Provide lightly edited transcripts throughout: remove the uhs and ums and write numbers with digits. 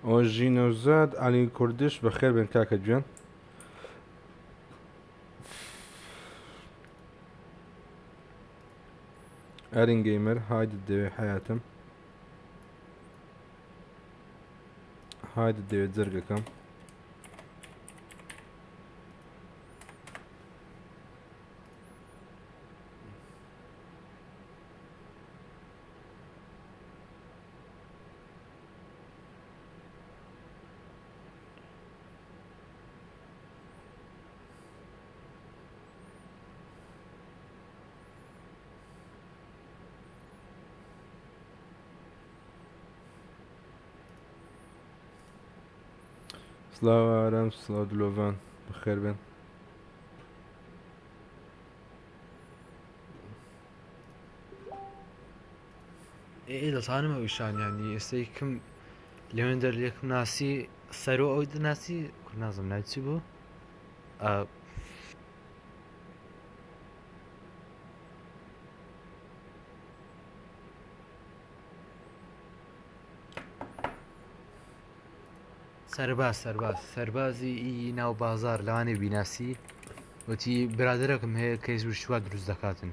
ئۆژی نەوزاد عەلی کوردش بەخێر بێن کاکە گیان. ئەرین گەیمەر هایدت دەوێ حەیاتم هایدت دەوێت جەرگەکەم. سڵاو ئارام سڵاو دلۆڤان بەخێر بێن. ئێ دەزانم ئەو ئیشان یانی ئێستا یەکم لەوێندەر یەکم ناسی سەرۆ ئەوی دەناسی کورد نازم ناوی چی بوو ئا، سەرباز سەرباز سەربازی ئی ناو بازار لەوانەیە بیناسی وتی برادەرەکم هەیە کەیس وشتوا دروست دەکاتن.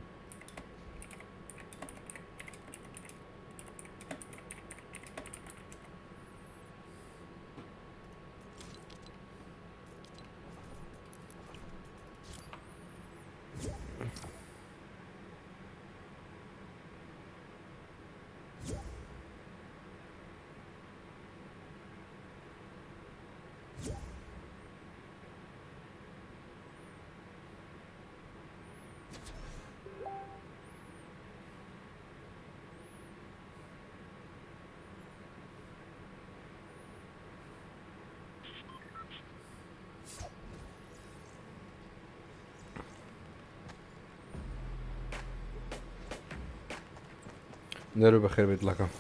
دەرو بەخێر بێت دڵەکەم.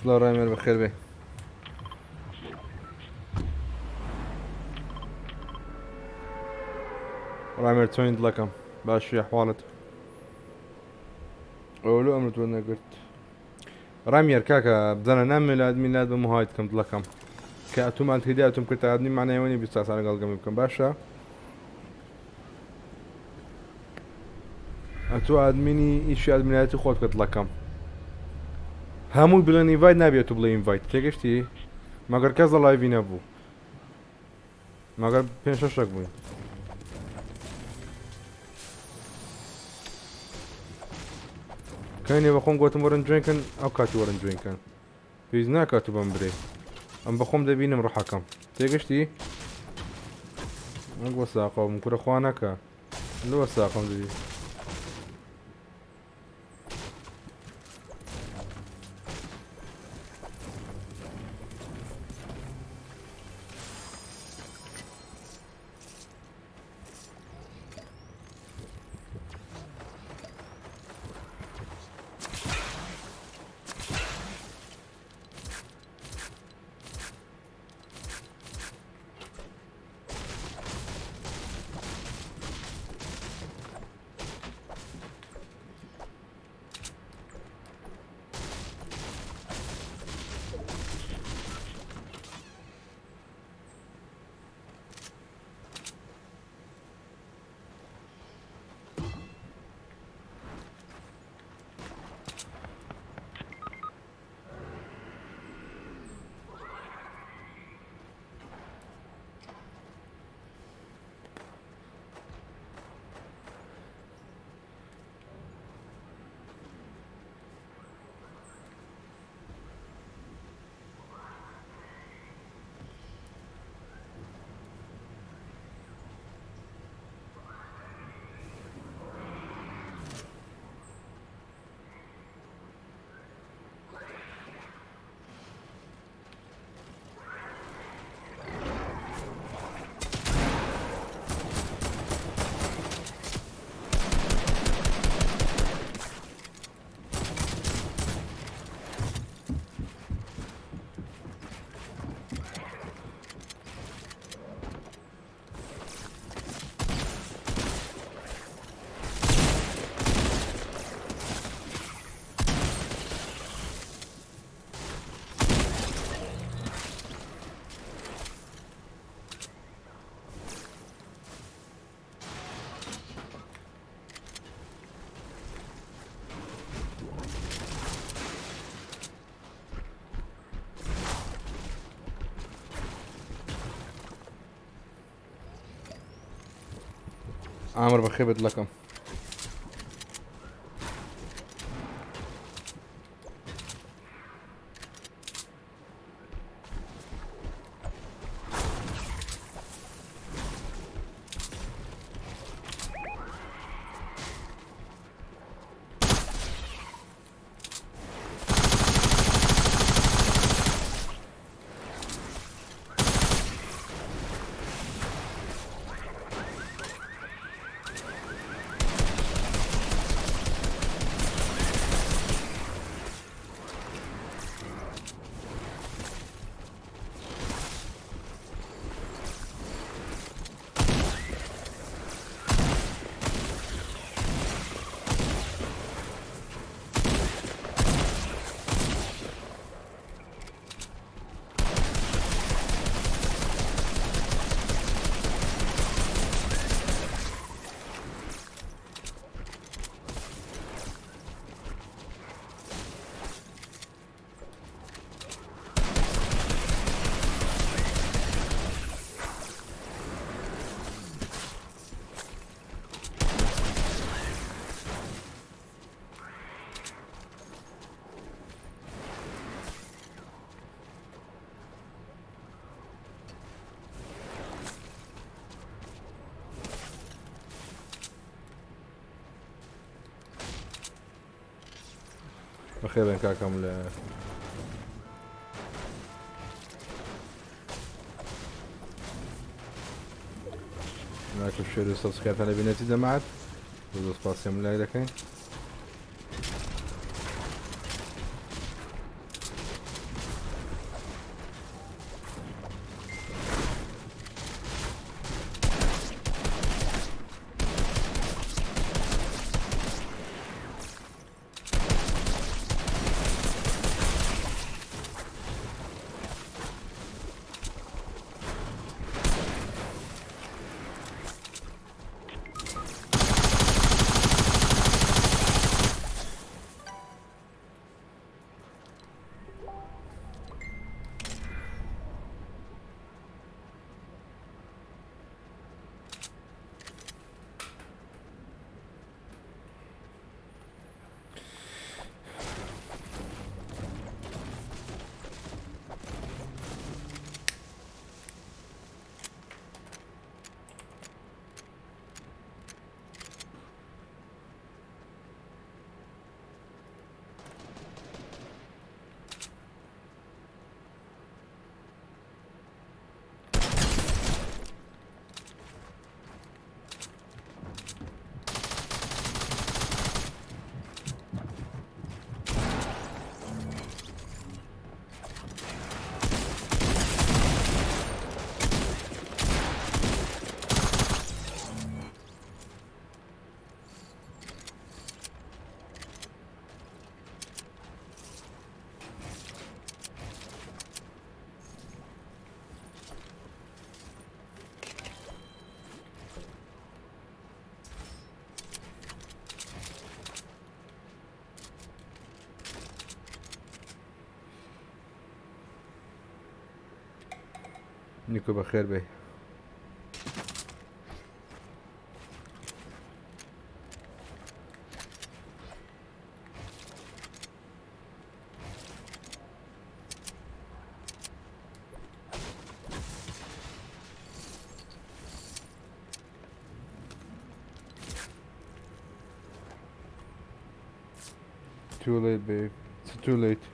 سڵاو ڕایمەر بەخێر بێ. ڕامێر چۆنی دڵەکەم باشی ئەحواڵت ئەوە لۆ ئەمرت وەرنەگرت ڕامیار کاکە بزانە نامەوێ لە ئەدمین لات بم و هایت کەم دڵەکەم کە ئەتومان هیدایەتم کرد تا ئەدمین معنای ئەوە نیە 24 ساعت لەگەڵ گەمە بکەم باشە ئەتۆ ئەدمینی ئیشی ئەدمینایەتی خۆت بکە دڵەکەم هەمووی بڵێن ئینڤایت نابێت تو بڵێ ئینڤایت تێگەشتی مەگەر کەس لە لایڤی نەبوو مەگەر پێ شەشەک بووین. کەینێ بەخۆم گوتم وەرن جوێن کەن ئەو کاتی وەرن جوێن کەن پێویست ناکات و بەم برێ ئەم بەخۆم دەبینم ڕحەکەم تێگەشتی وەک وەساقەوم کورە خوا نەکە لە وەساقەم دەبی. ئامر بەخێ بێت دڵەکەم. بەخێربێن کاکەم لە لایک و share و subscribe تان لەبینێتی دەمات زۆر سپاسیم لای دەکەین. نیکۆ بەخێر بێی. Too late, babe. It's too late.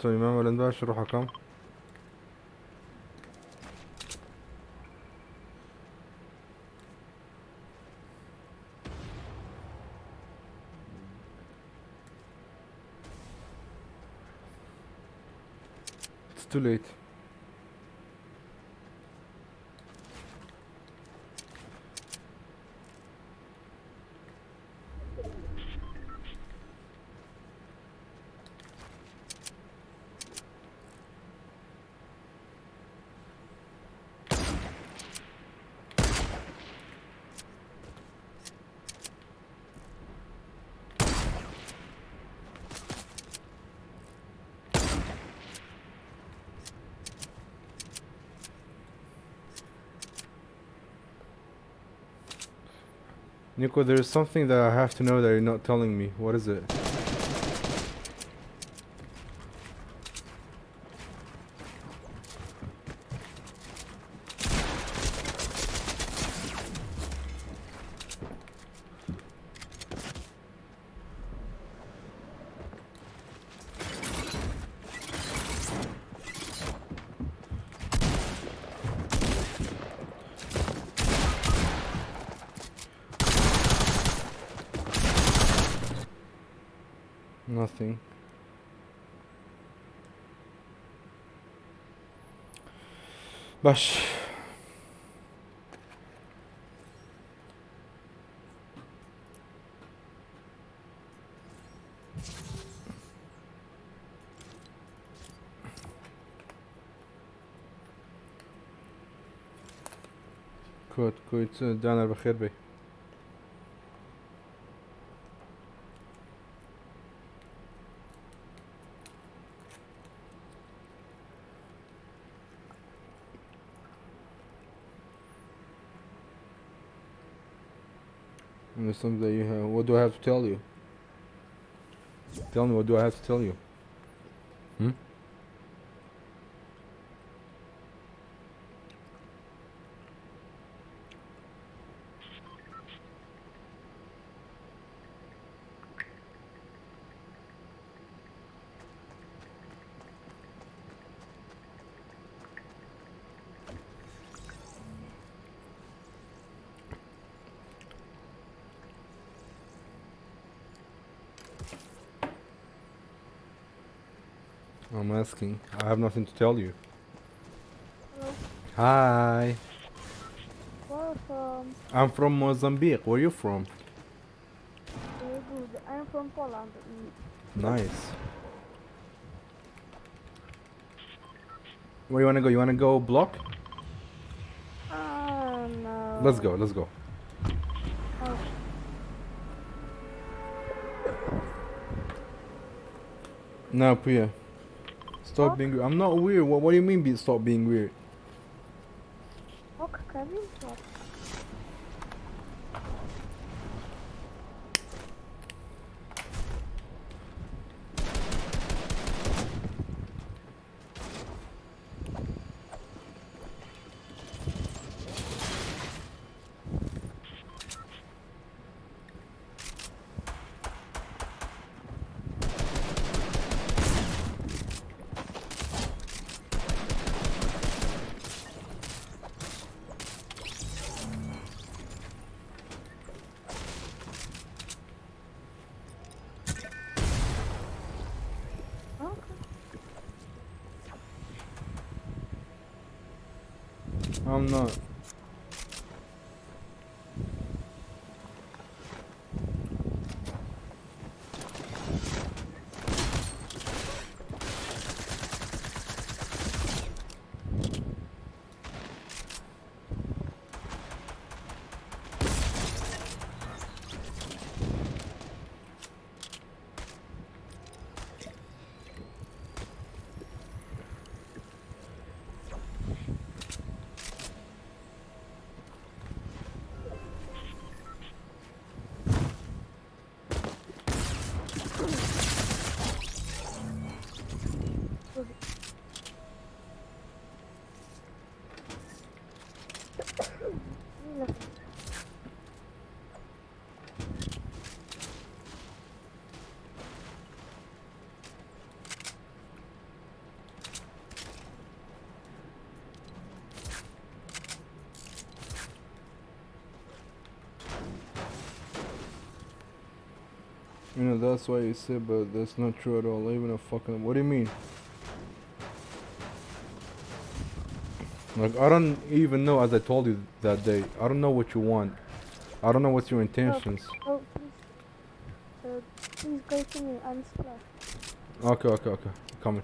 تۆی مامە لەند باش ڕۆحەکەم. It's too late. Nico, there is something that I have to know that you're not telling me. What is it? Nothing. باش کۆت کۆیت دانەر بەخێر بێ. And there's something that you have. What do I have to tell you? Tell me, what do I have to tell you? Hmm? I'm asking. I have nothing to tell you. Hello. Hi. Welcome. I'm from Mozambique. Where are you from? Very good. I'm from Poland. Nice. Where you wanna go? You wanna go block? No. Let's go. Let's go. Oh. Now, Priya. Stop What? being weird. I'm not weird. What do you mean stop being weird? Ok, Kevin? What? Okay. I'm not. You know, that's why you say, but that's not true at all. Even a fucking. What do you mean? Like, I don't even know, as I told you that day, I don't know what you want. I don't know what's your intentions. Oh, please. Please go to me. I'm Splash. Okay, okay, okay. Coming.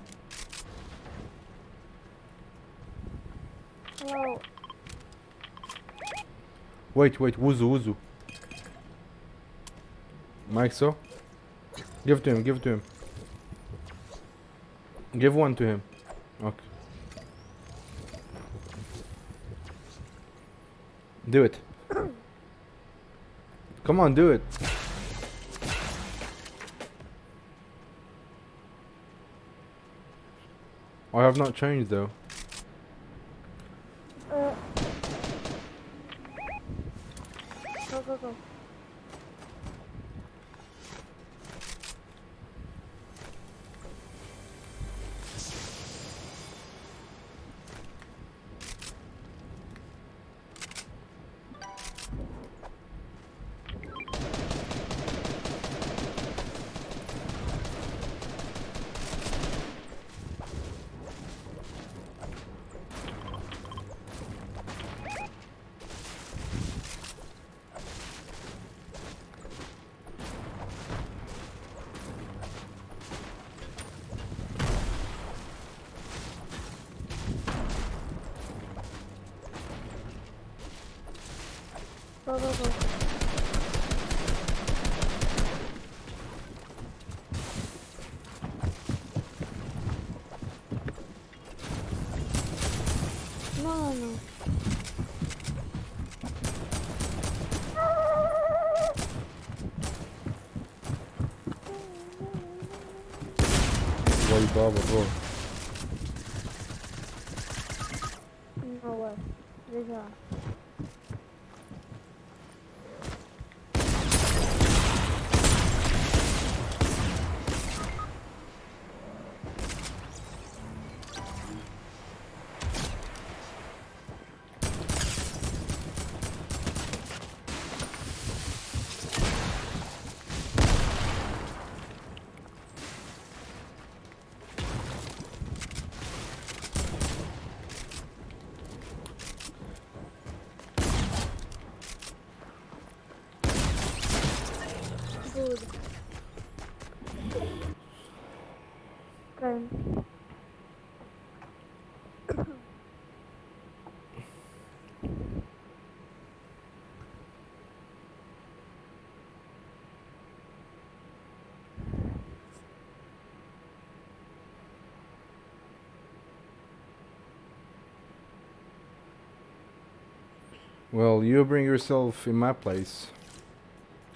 Hello. Wait, wait. Wuzu, wuzu. Mike, so? Give to him, give to him. Give one to him. Okay. Do it. Come on, do it. I have not changed though. Go, go, go. Go, go, go. No, no, no. وای بابا ڕۆ. No way. Deja. Good. Okay. Well, you bring yourself in my place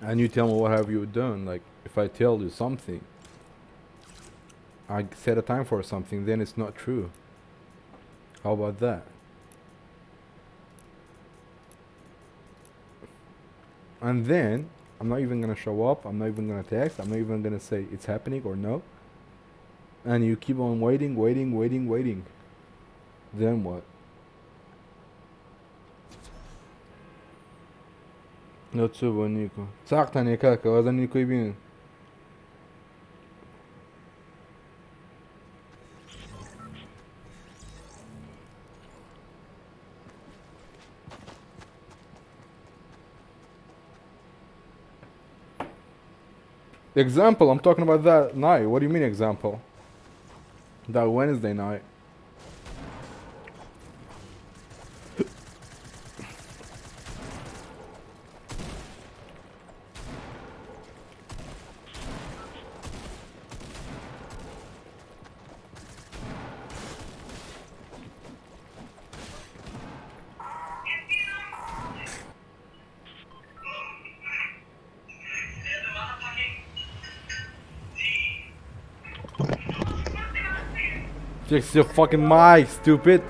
and you tell me what have you done. Like, if I tell you something, I set a time for something, then it's not true. How about that? And then I'm not even gonna show up. I'm not even gonna text. I'm not even gonna say it's happening or no. And you keep on waiting, waiting, waiting, waiting. Then what? لە چ بۆ نیکۆ چاقتان یە کاکە وازە نیکۆی بینن. Example, I'm talking about that night. What do you mean example? That Wednesday night. Fix your fucking mic, stupid.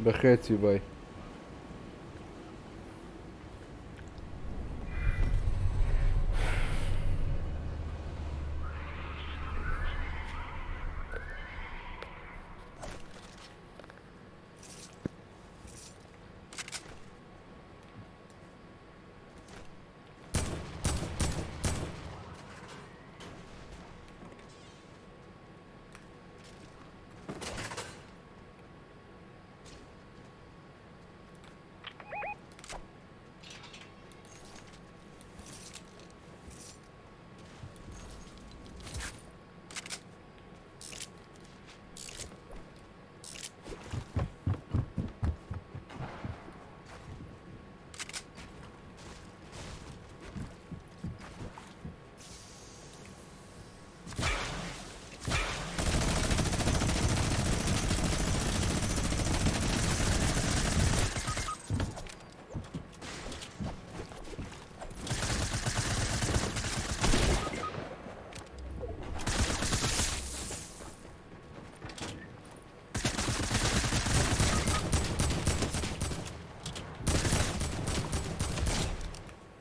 بەخێرچی بای.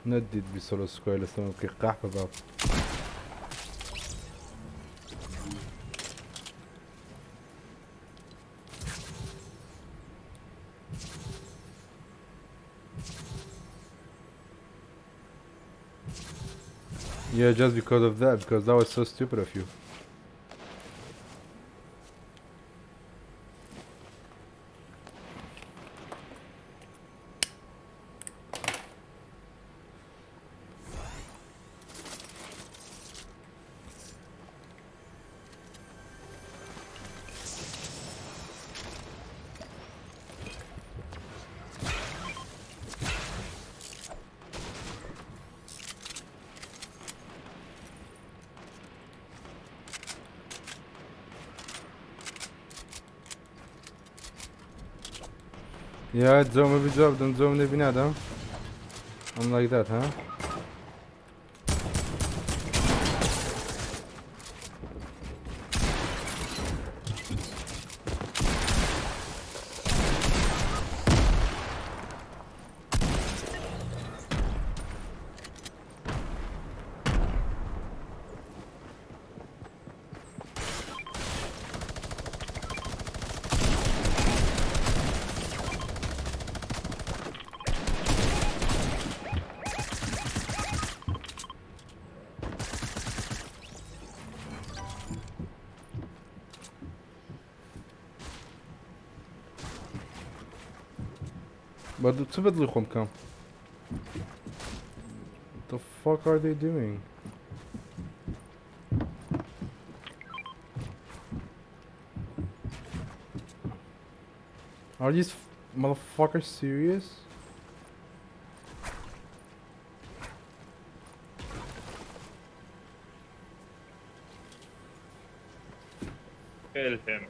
نەتدیت بی solo squad لەسەرم بکەی قەحپە باب. Yeah, just because of that, because that was so stupid of you. Yeah, جواب بجواب دم جواب نبي نادم. I'm like that, huh? But چ بەدڵی خۆم بکەم؟ What the fuck are they doing? Are these motherfuckers serious? Kill him.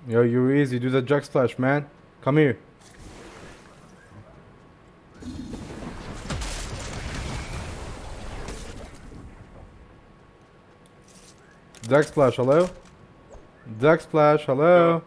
Yo, you're easy. Do the jug splash, man. Come here. Duck splash, hello? Duck splash, hello?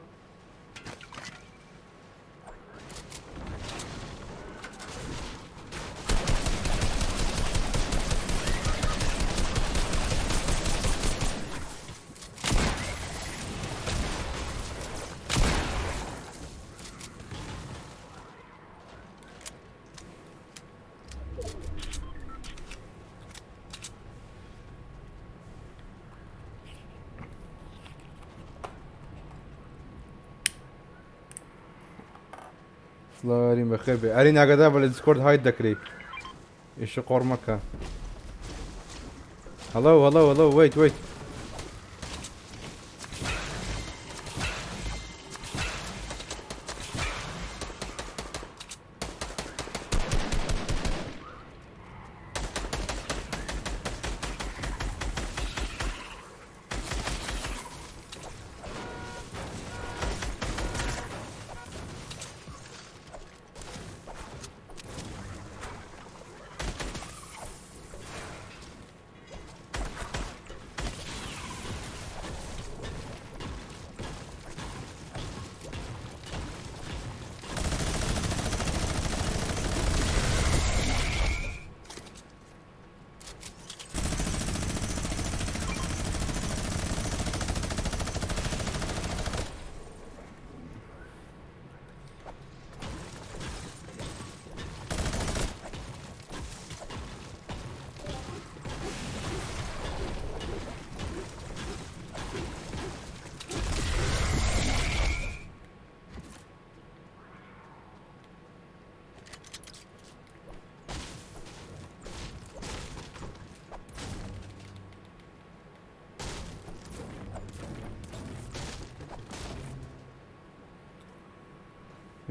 سڵاو ئەرین بەخێر بێ ئەرین ئاگادار بە لە دیسکۆرد hide دەکرێی ئیشە قۆڕ مەکە هەڵۆ هەڵۆ هەڵۆ wait wait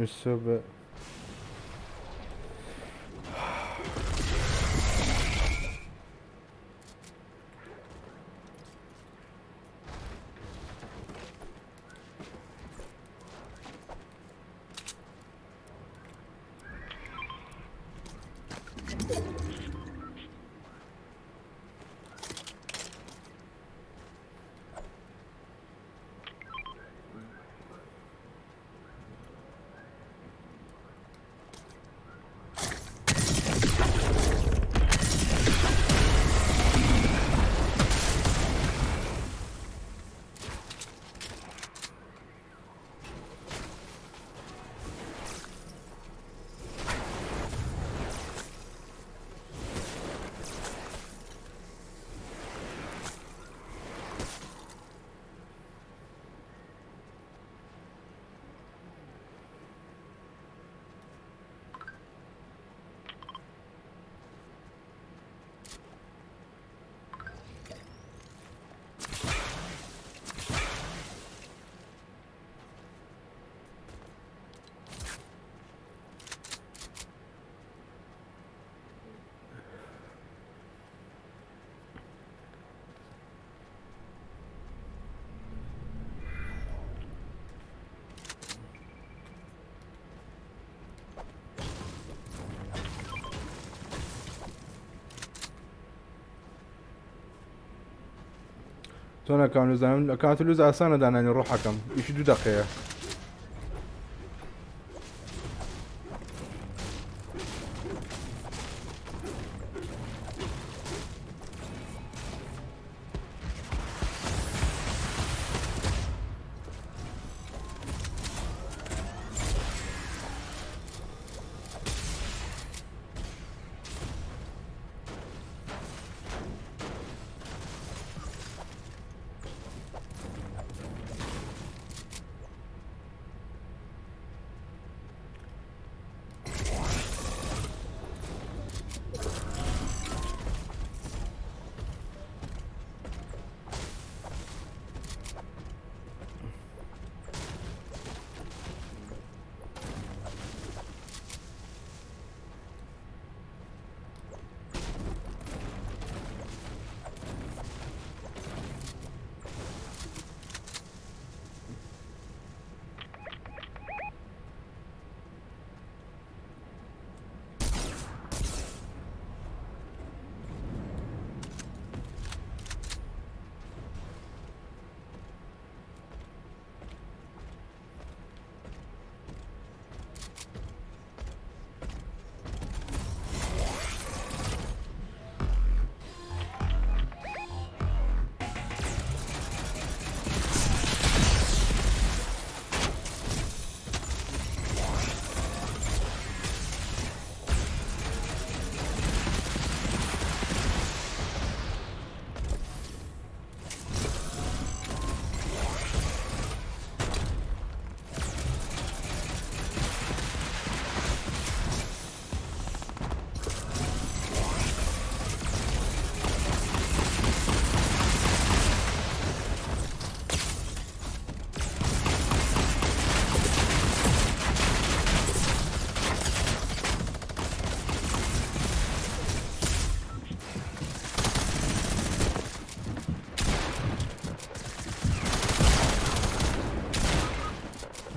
You're so bad. چۆن ئەکاونت لوز ئەکاونت لوز ئاسانە دانانی ڕۆحەکەم ئیشی دوو دەقەیە.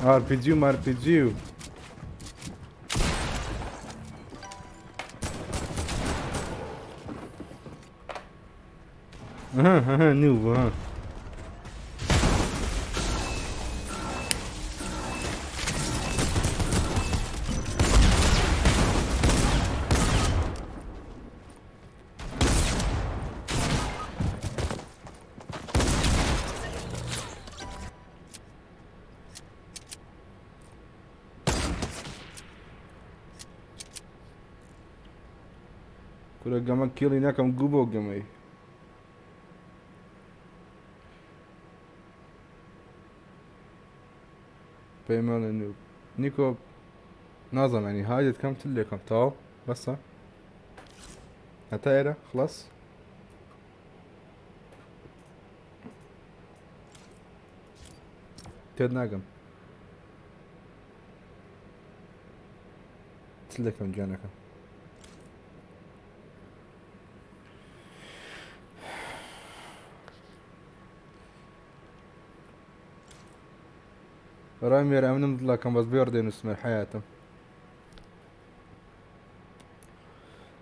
ئارپیجی و مارپیجی و نوو ها. کورە گەمە کیڵی نەکەم گوو بۆ گەمەی. پەیمانە نوو نیکۆ نازانم ینی هایدت کەم تل لێکەم تەواو بەسە هەتا ئێرە خلاص. تێت ناگەم چ دەکەم گیانەکەم. ڕای مێرە ئەمنم دڵەکەم بەس بێڕدێ نووسمە حیاتم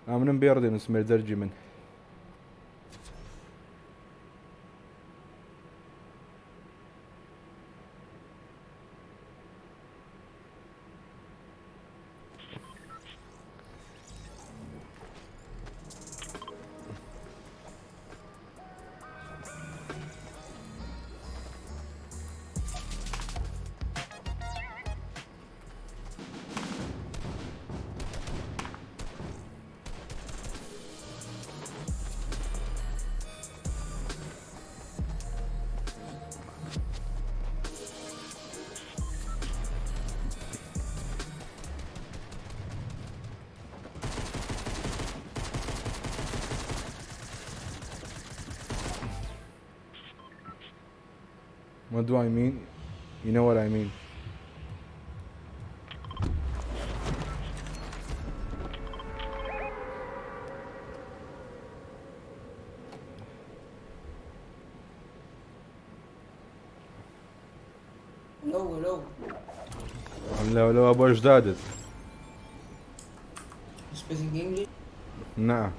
ئەمنم بێڕدێ نووسمێر دەرجی من. What do I mean? You know what I mean. Hello, hello. لو لو ابو اجدادت. You speaking English? نعم.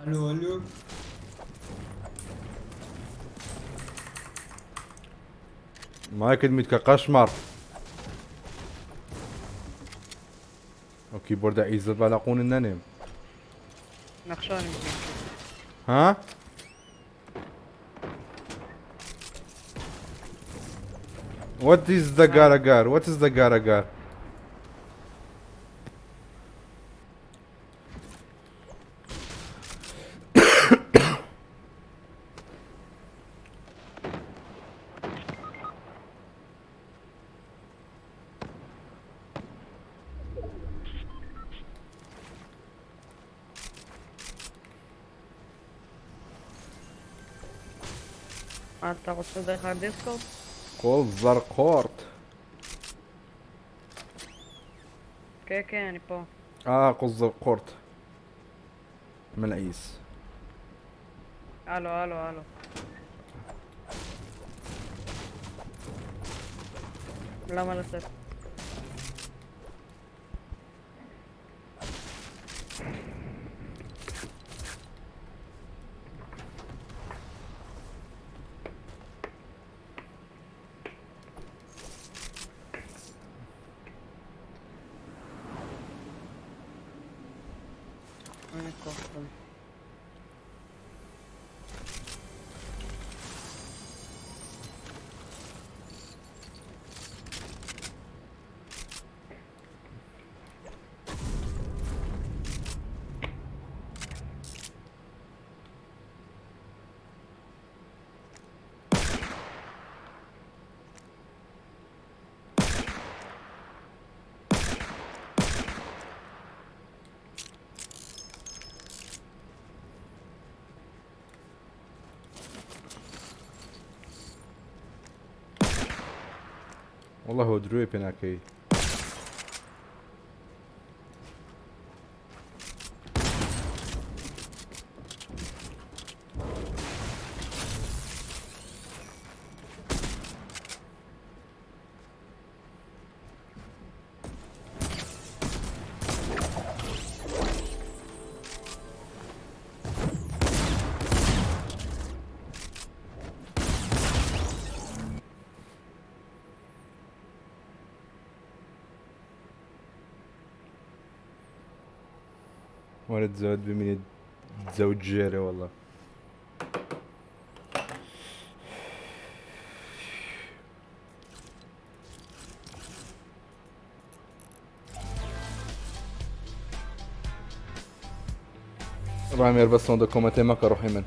Hello, hello. مایکت میت کە قەشمەڕ. ئەو کیبۆردە عیزەت با لە قوونت نەنێم. نەخشانم ها؟ What is the garagar? What is the garagar? אתה רוצה דרך הדיסקורד? قۆڵ زەرقۆرت. כן, כן, אני פה. آه قۆڵ زەرقۆرت. ملعیس. הלו, הלו, הלו. למה לצאת? אין לי כוח גם. وەڵا هۆ درۆی پێ ناکەی. وەرە تزەوت بمینێت تزەوت ژێرە وەڵا. ڕامێر بەس سۆندە کۆمەتێ مەکە ڕۆحی من.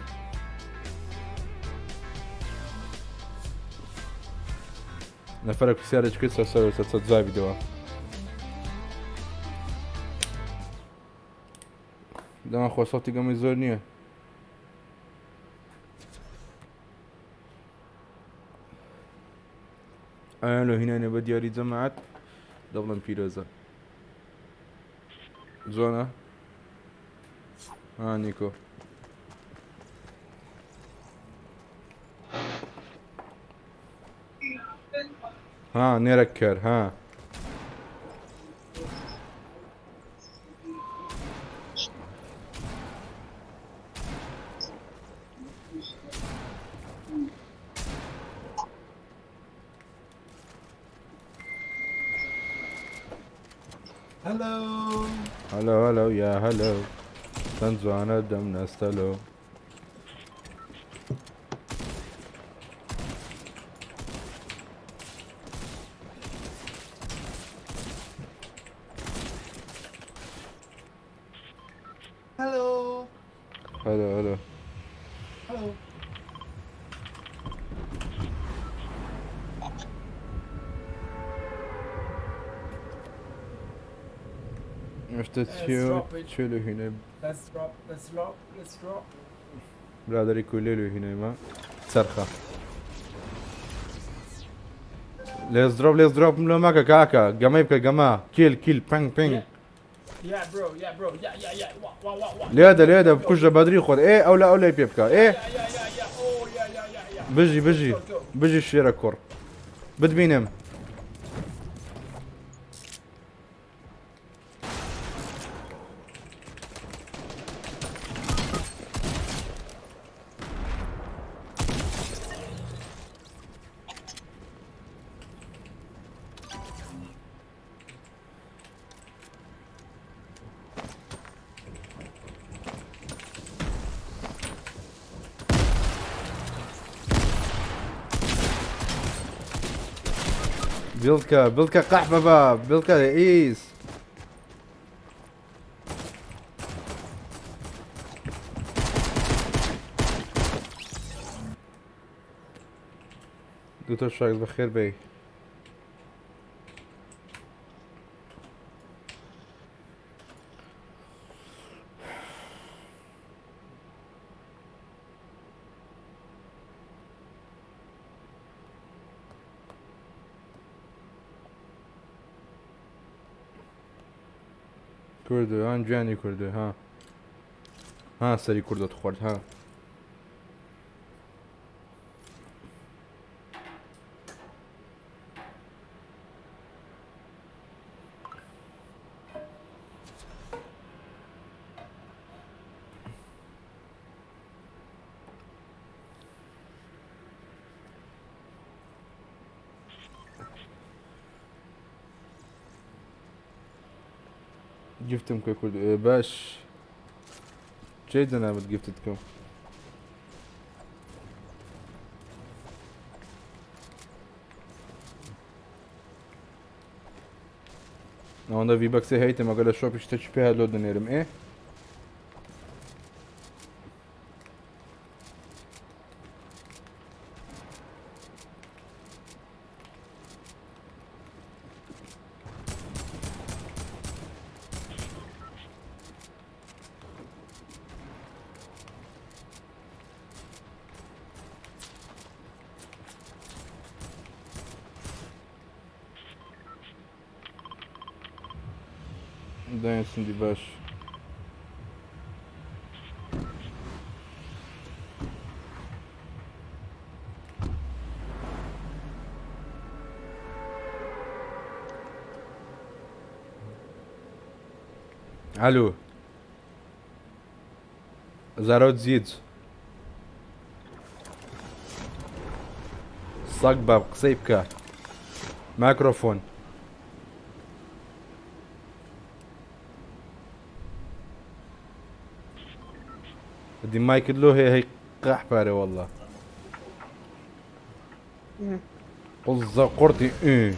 نەفەرە پرسیارێک کرد سەر سەر سەر سەر جوابی دەوە. دەما خۆ سەوتی گەمەی زۆر نییە. ئایا لۆ هینانێ بە دیاری جەماعەت دەبڵم پیرۆزە جوانە ها نیکۆ ها نێرەک کەر ها Hello. هەلۆ هەلۆ یا هەلۆ چەند جوانە دەم نەستەلۆ Hello. هەلۆ هەلۆ Hello. ئێشتا Let's چێ drop it. چێ لە هینەی Let's drop. Let's drop. Let's drop. برادەری کولێ لە هینەیمە چەرخە لێس درۆپ لێس درۆپ لۆ مەکە کاکە گەمەی بکە گەمە کیل کیل پنگ پنگ Yeah. Yeah, bro. Yeah, bro. Yeah, yeah, yeah. Wah, wah, wah, wah. لێدە لێدە Go, go. بکوژە بەدری خۆت ئێ ئەو لە ئەو لای پێ بکە ئێ Yeah, yeah, yeah, yeah. Oh, yeah, yeah, yeah, yeah. بژی بژی Go, go. بژی شێرە کوڕ بتبینم بڵکە بڵکە قەحبە بە بڵکە ئیس دکتۆر شاکس بەخێر بێی. کوردە هان گیانی کوردە ها ها سەری کوردت خوارد ها گفتم کە کورد باش جێ جەنابت گفتت کەم. ئەوەندە ڤیبەکسێ هەیتم ئەگەر لە شۆپی شتێکی پێ هەر لۆ دەنێرم ئێ دانیشتن دی باش. ئەلو زارۆ جیج سەگ باب قسەی بکە مایکرۆفۆن. دي مايكل لو هي هي قحباري والله. قزة قرطي إيه.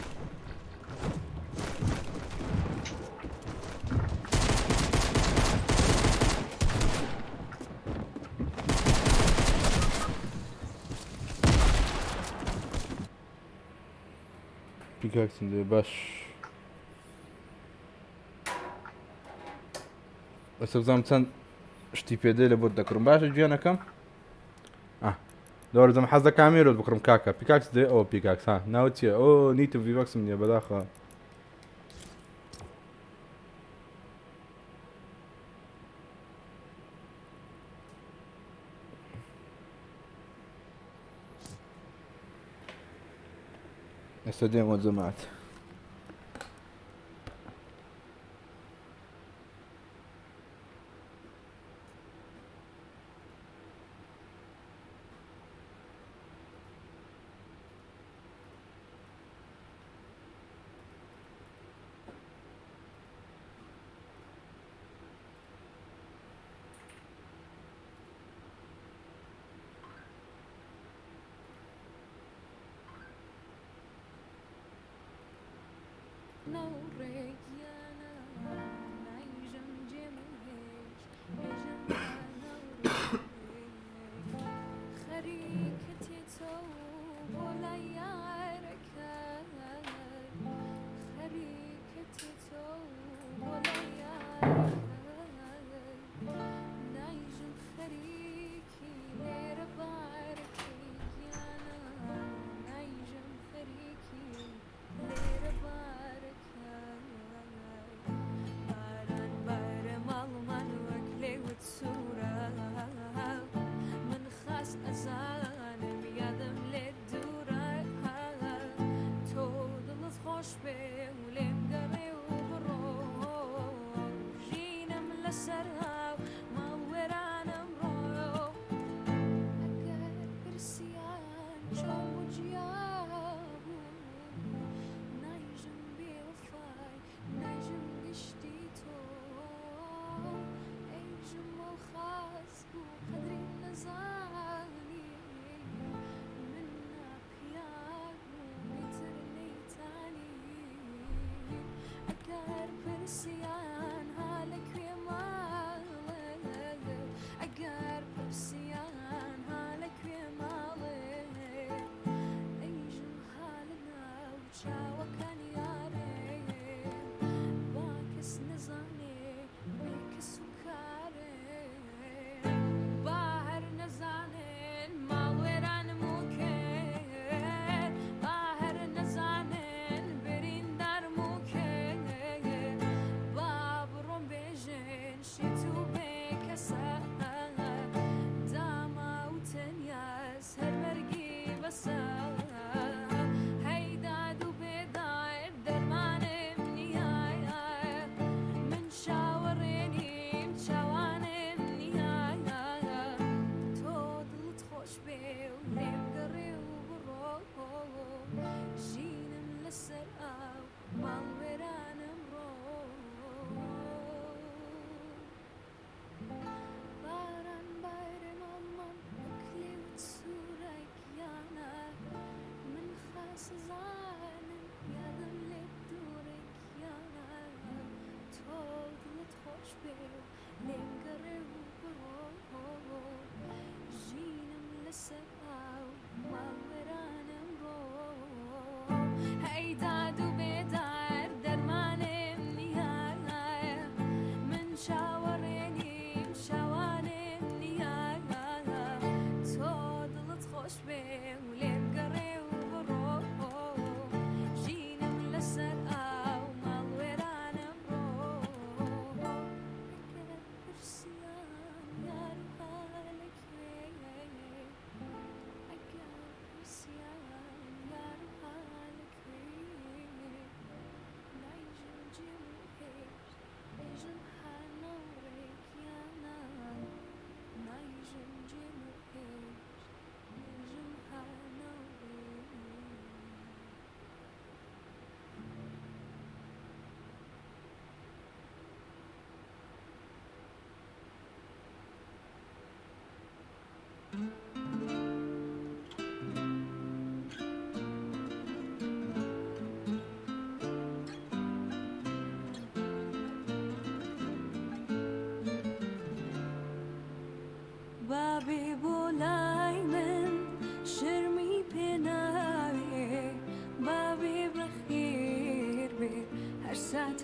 Pickaxe'im diye baş. ئەسە بزانم چەند شتی پێدێ لە بۆت دەکڕم باشە گیانەکەم دەوەرزم حەز دە کامێرۆت بکڕم کاکە پیکاکس دێ ئەوە پیکاکس ها ناوت چییە ئۆ نیتم ڤیباکسم نییە بەداخە ئێستا دێمەوە جەماعەت.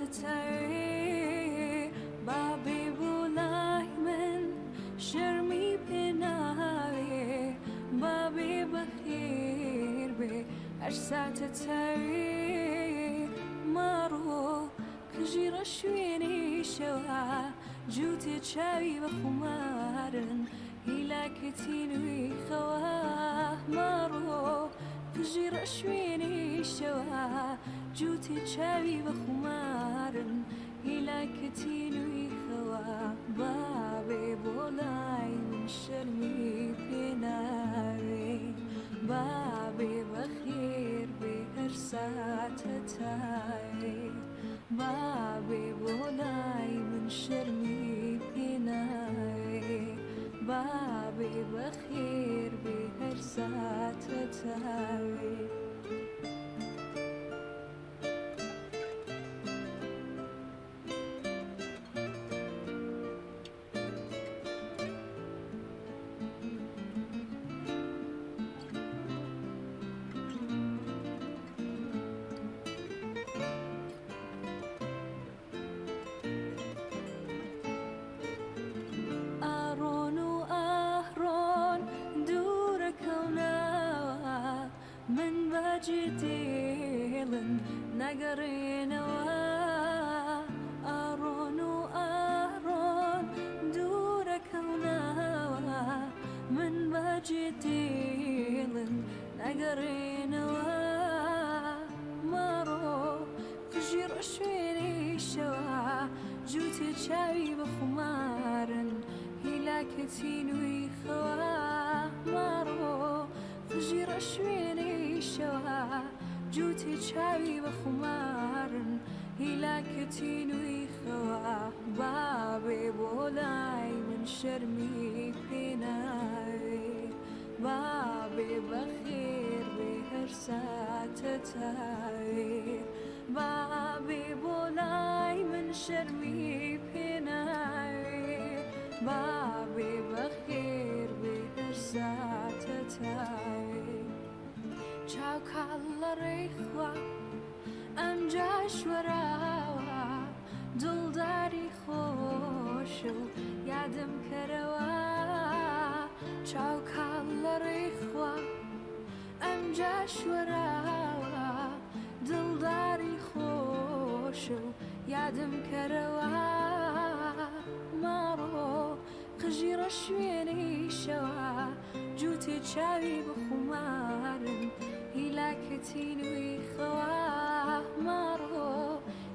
ساتە تاوێ بابێ بۆ لای من شەرمی پێ ناوێ بابێ بەخێر بێ هەر ساتە تاوێ ماڕۆ قژی ڕەشوێنەی شەوە جووتێ چاوی بە خومارن هیلاکەتی نوێی خەوە ماڕۆ قژی ڕەشوێنەی شەوە جووتێ چاوی بە خومارن هیلاکەتی نوێی خەوە بابێ بۆ لای من شەرمی پێ ناوێ بابێ بەخێر بێ هەر ساتە تاوێ بابێ بۆ لای من شەرمی پێ ناوێ بابێ بەخێر بێ هەر ساتە تاوێ. ئاڕۆن و ئاهڕۆن دوورەکەونەوە من بەجێ دێڵن نەگەڕێنەوە ئاڕۆن و ئاهڕۆن دوورەکەونەوە من بەجێ دێڵن نەگەڕێنەوە ماڕۆ قژی ڕەشوێنەی شەوە جووتێ چاوی بە خومارن هیلاکەتی نوێی خەوە ماڕۆ قژی ڕەشوێنەی شەوە جووتێ چاوی بە خومارن هیلاکەتی نوێی خەوە بابێ بۆ لای من شەرمی پێ ناوێ بابێ بەخێر بێ هەر ساتە تاوێ بابێ بۆ لای من شەرمی پێ ناوێ بابێ بەخێر بێ هەر ساتە تاوێ چاو کاڵ لە ڕێی خوا ئەمجاش وەراوە دڵداری خۆش و یادم کەرەوە چاو کاڵ لە ڕێی خوا ئەمجاش وەراوە دڵداری خۆش و یادم کەرەوە ماڕۆ قژی ڕەشوێنەی شەوە جووتێ چاوی بە خومارن هیلاکەتی نوێی خەوە ماڕۆ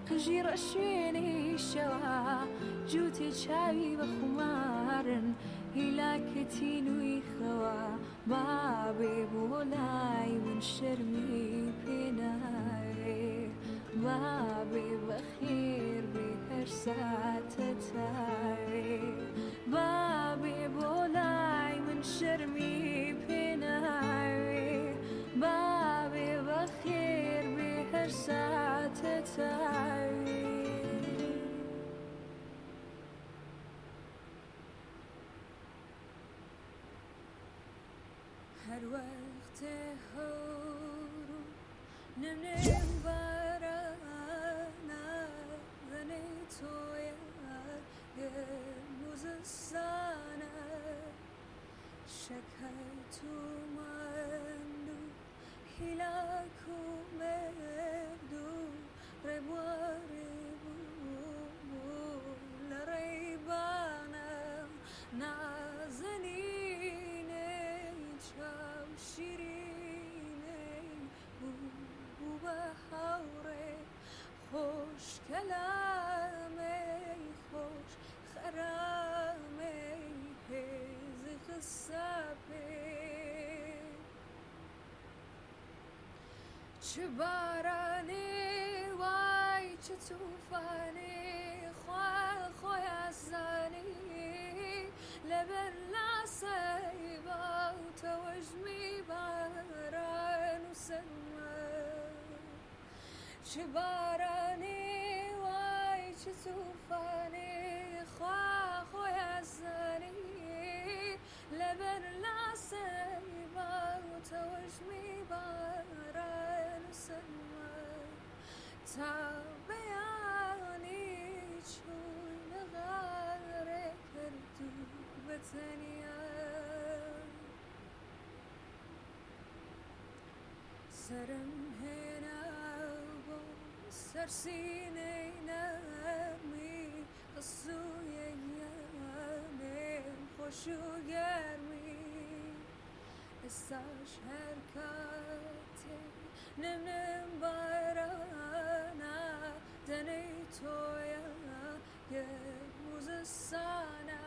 قژی ڕەشوێنەی شەوە جووتێ چاوی بە خومارن هیلاکەتی نوێی خەوە بابێ بۆ لای من شەرمی پێ ناوێ بابێ بەخێر بێ هەر ساتە تاوێ بابێ بۆ لای من شەرمی پێ ناوێ بابێ بەخێر بێ هەر ساتە تاوێ. هەر وەختێ هەور و نمنم بارانە غەنەی تۆیە گەرم و زستانە شەکەت و ماندوو هیلاک و مردوو ڕێبواری بوو لە ڕێبانە نازەنینەی چاو شیرینەی بوو بە هاوڕێ خۆش کەلامەی خۆش خەرامەی هێزی خسە پێ چ بارانێ وای چ توفانێ خوا خۆی ئەزانی لەبەر لاسەی باوتەوەژمی باران و سەرما چ بارانێ وای چ توفانێ خوا خۆی ئەزانی لەبەر لاسەی باوتەوەژمی باران و سەرما تا بەیانی. بەتەنیا. سەرم هێنا بۆ سەر سینەی نەرمی، خسوویە گیانێم خۆش و گەرمی. ئێستاش هەر کاتێ نمنم بارانە، دەنەی تۆیە گەرم و زستانە.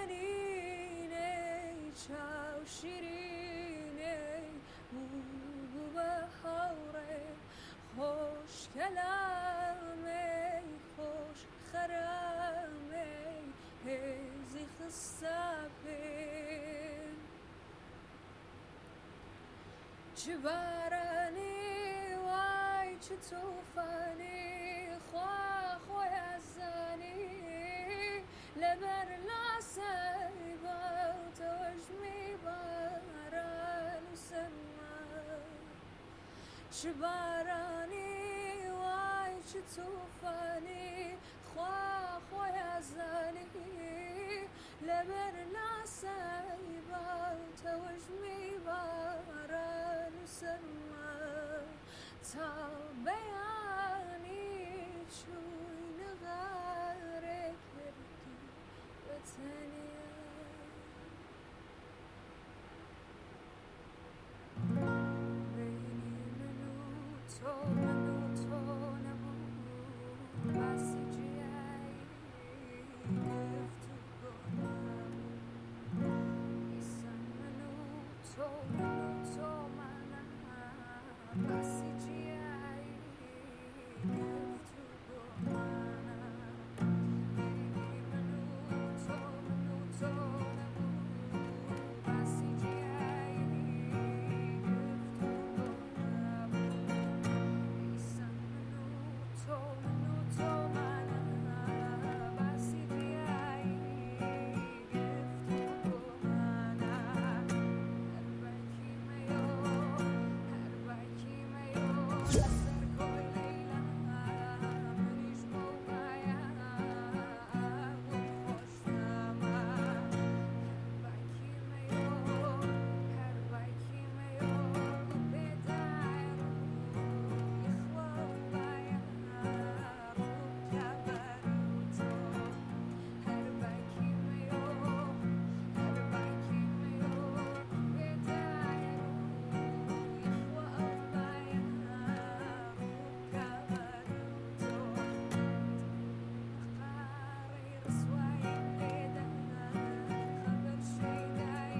نازەنینەی چاو شیرینەی بوو بە هاوڕێ، خۆش کەلامەی خۆش خەرامەی هێزی خستە پێ. چ بارانی وای چ توفانی، خوا خۆی ئەزانی. لەبەر لاسەی باوتەوەژمی باران و سەرما. چ بارانی وای چ توفانی، خوا خۆی ئەزانی. لەبەر لاسەی باوتەوەژمی باران و سەرما. تا بەیانی چووینە غارێ کردی بە تەنیا. بینی من و تۆ، من و تۆ نەبوو باسی جیایی گفتوگۆ نەبوو. ئیسان من و تۆ، من و تۆمانە باسی جیایی گفتوگۆمانە. بینی من و تۆ، من و تۆ نەبوو باسی جیایی گفتوگۆ نەبوو. ئیسان من و تۆ، من و تۆمانە باسی جیایی گفتوگۆمانە. هەر بەکی مەیۆ، هەر بەکی مەیۆ لەسەر کۆی لەیلا، منیش بۆ بایا بووم خۆشنامە. هەر بەکی مەیۆ، هەر بەکی مەیۆ پێدای ڕووی خوا بایا ڕوو بکە بەرەو تۆ. هەر بەکی مەیۆ، هەر بەکی مەیۆ پێدای ڕووی خوا بایا ڕوو بکە بەرەو تۆ. قاڕەی ڕسوایم لێدا، خەبەر شەیدای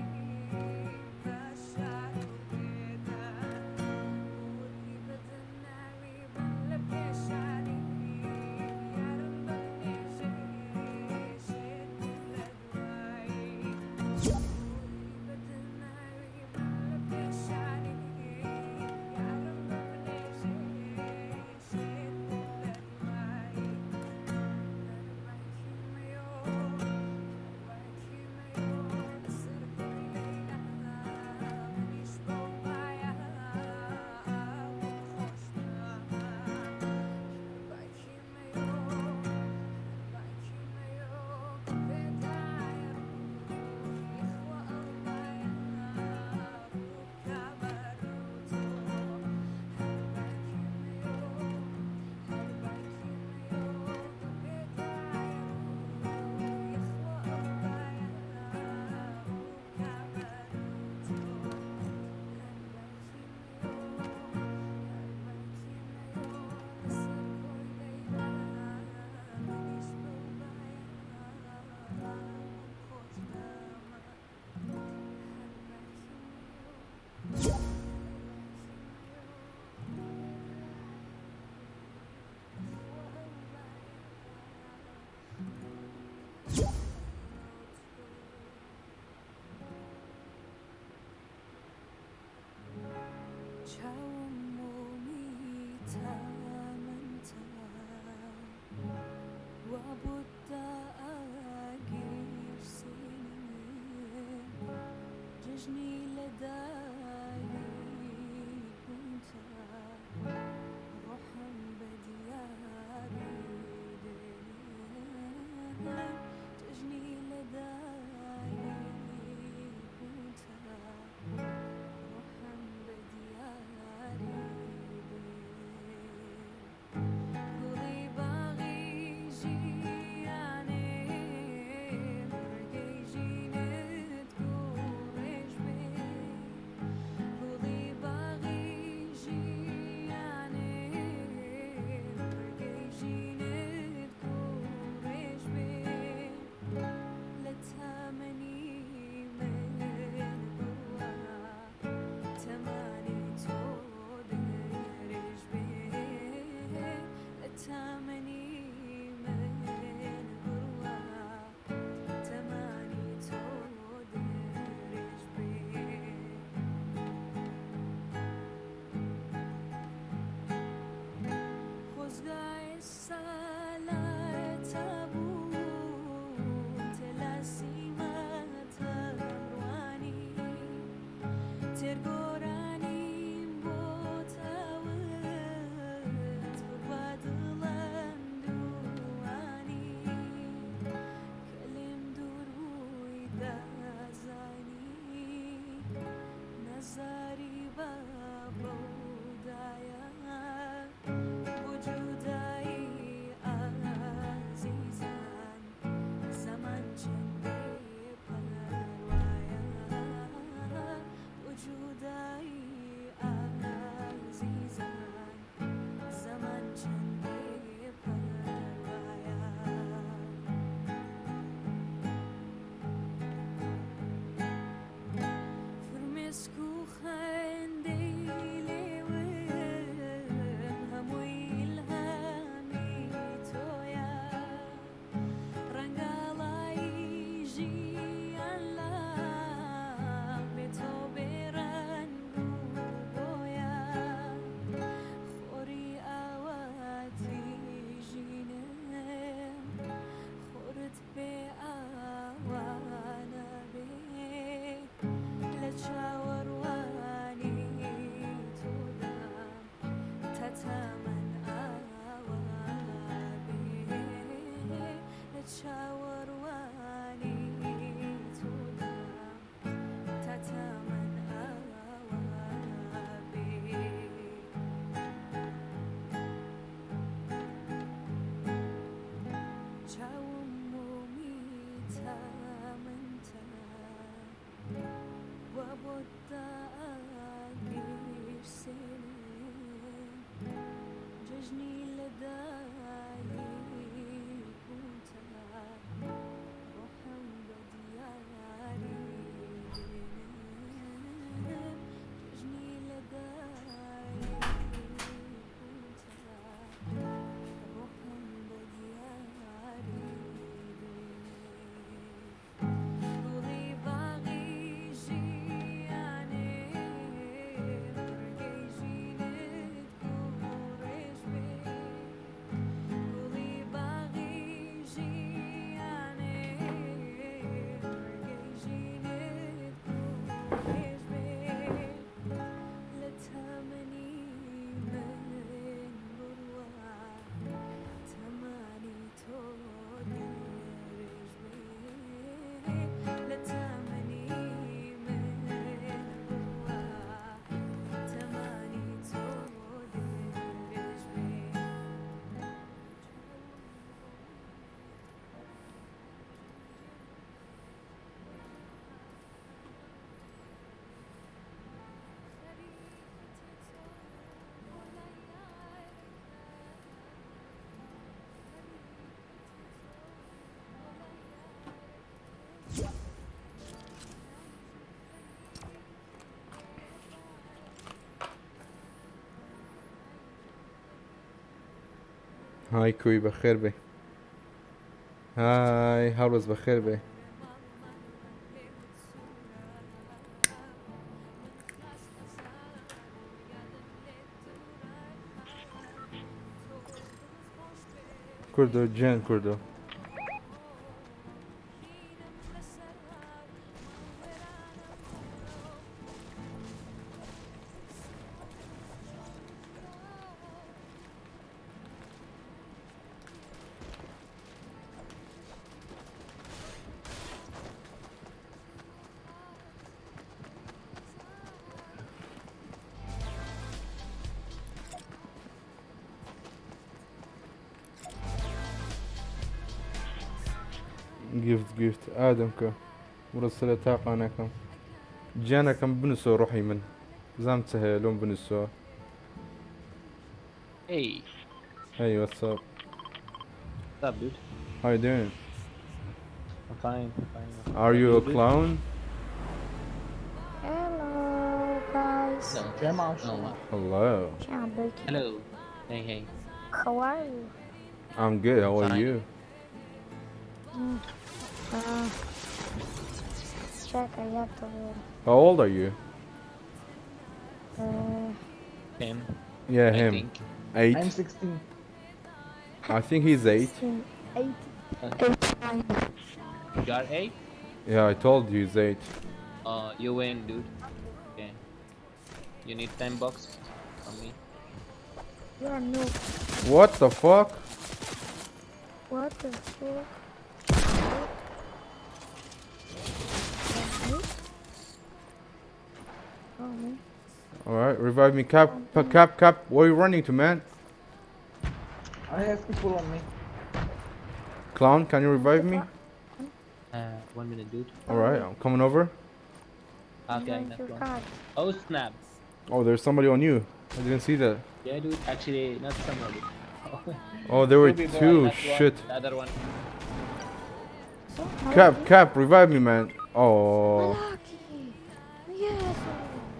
بە شار و بێدا. وردی بەدەن ناوی بن لە پێشانی، یارم بەمنێژێ شێت بووم لە دوایی. وردی بەدەن ناوی بن لە پێشانی، یارم بەمنێژێ شێت بووم لە دوایی. هەر بەکی مەیۆ، هەر بەکی مەیۆ لەسەر کۆی لەیلا، منیش بۆ بایا بووم خۆشنامە. هەر بەکی مەیۆ، هەر بەکی مەیۆ پێدای ڕووی خوا ئەو بایا ڕوو بکە بەرەو تۆ. هەر بەکی مەیۆ، هەر بەکی مەیۆ پێدای ڕووی خوا ئەو بایا ڕوو بکە بەرەو تۆ. هەر بەکی مەیۆ، هەر بەکی مەیۆ لەسەر کۆی لەیلا، منیش بەو بایا بووم خۆشنامە. هەر بەکی مەیۆ، هەر بەکی مەیۆ پێدای ڕووی خوا ئەو بایا ڕوو بکە بەرەو تۆ. چاوم مۆمی تامنتە وا بۆتدا ئاگیرسێنێ، جەژنی لەدایک بوونتە ڕۆحم بە دیاری دێنێ. جەژنی لەدایک تێرگۆرانیم بۆ تاوت پڕ بە دڵم دووانی کە لێم دوور بووی دەزانی نەزاری بابە و دایە بۆ جودایی ئازیزان زەمان چەند بێ پەروایە بۆ جودایی ئازیزان زەمان چەند بێ پەروایە. فرمێسک و خەندەی لێوم هەمووی ئیلهامی تۆیە ڕەنگاڵایی ژیان لام بێ تۆ بێ ڕەنگ و بۆیە خۆری ئاواتی ژینم خۆرت بێ ئاوانە بێ لە چاوەڕوانی تۆدام تا تەمەن ئاوا بێ لە چاوەڕوانی تۆدام تا تەمەن ئاوا بێ. چاوم مۆمی تامنتە وا بۆت داگیرسێنم جەژنی لەدایک بوونتە ڕۆحم بە دیاری دێنم جەژنی لەدایک بوونتە ڕۆحم بە دیاری دێنم گوڵی باغی ژیانێ بڕگەی ژینت گوڵڕێژ بێ گوڵی باغی ژیانێ بڕگەی ژینت گوڵڕێژ بێ لە تەمەنی من بڕوا تەمانی تۆ درێژ بێ لە تەمەنی من بڕوا تەمانی تۆ درێژ بێ. Hi کوی، بەخێر بێ. Hi هەڵبەز، بەخێر بێ. کوردۆ گیان، کوردۆ. Gift gift add م کە وڕە سەرە تاقانەکەم گیانەکەم، بنووسۆ ڕۆحی من، بزانم چ هەیە لۆم بنووسۆ. Hey, Hey, what's up? What's up, dude? How you doing? I'm fine. I'm fine. Are you a dude? clown? Hello guys. No. No. Hello. Ciao. Hello. Hey, hey. How are you? I'm good. How are Fine. you? Čekaj, ja to vidim. How old are you? Him. Yeah, I him. think. 8. I'm 16. I think he's 8. 8, 8, 9. You got 8? Yeah, I told you he's 8. You win, dude. Okay. You need 10 bucks from me. You are noob. What the fuck? What the fuck? Oh man. Alright, revive me. Cap, cap, cap. Where are you running to, man? I have people on me. Clown, can you revive me? 1 minute, dude. Alright, I'm coming over. Okay, Behind that's your one. car. Oh snap. Oh, there's somebody on you. I didn't see that. Yeah, dude. Actually, not somebody. Oh, there were Two people, I two. knocked one, Shit. The other one. So Cap, cap, revive me, man. Oh. Lucky. Yes.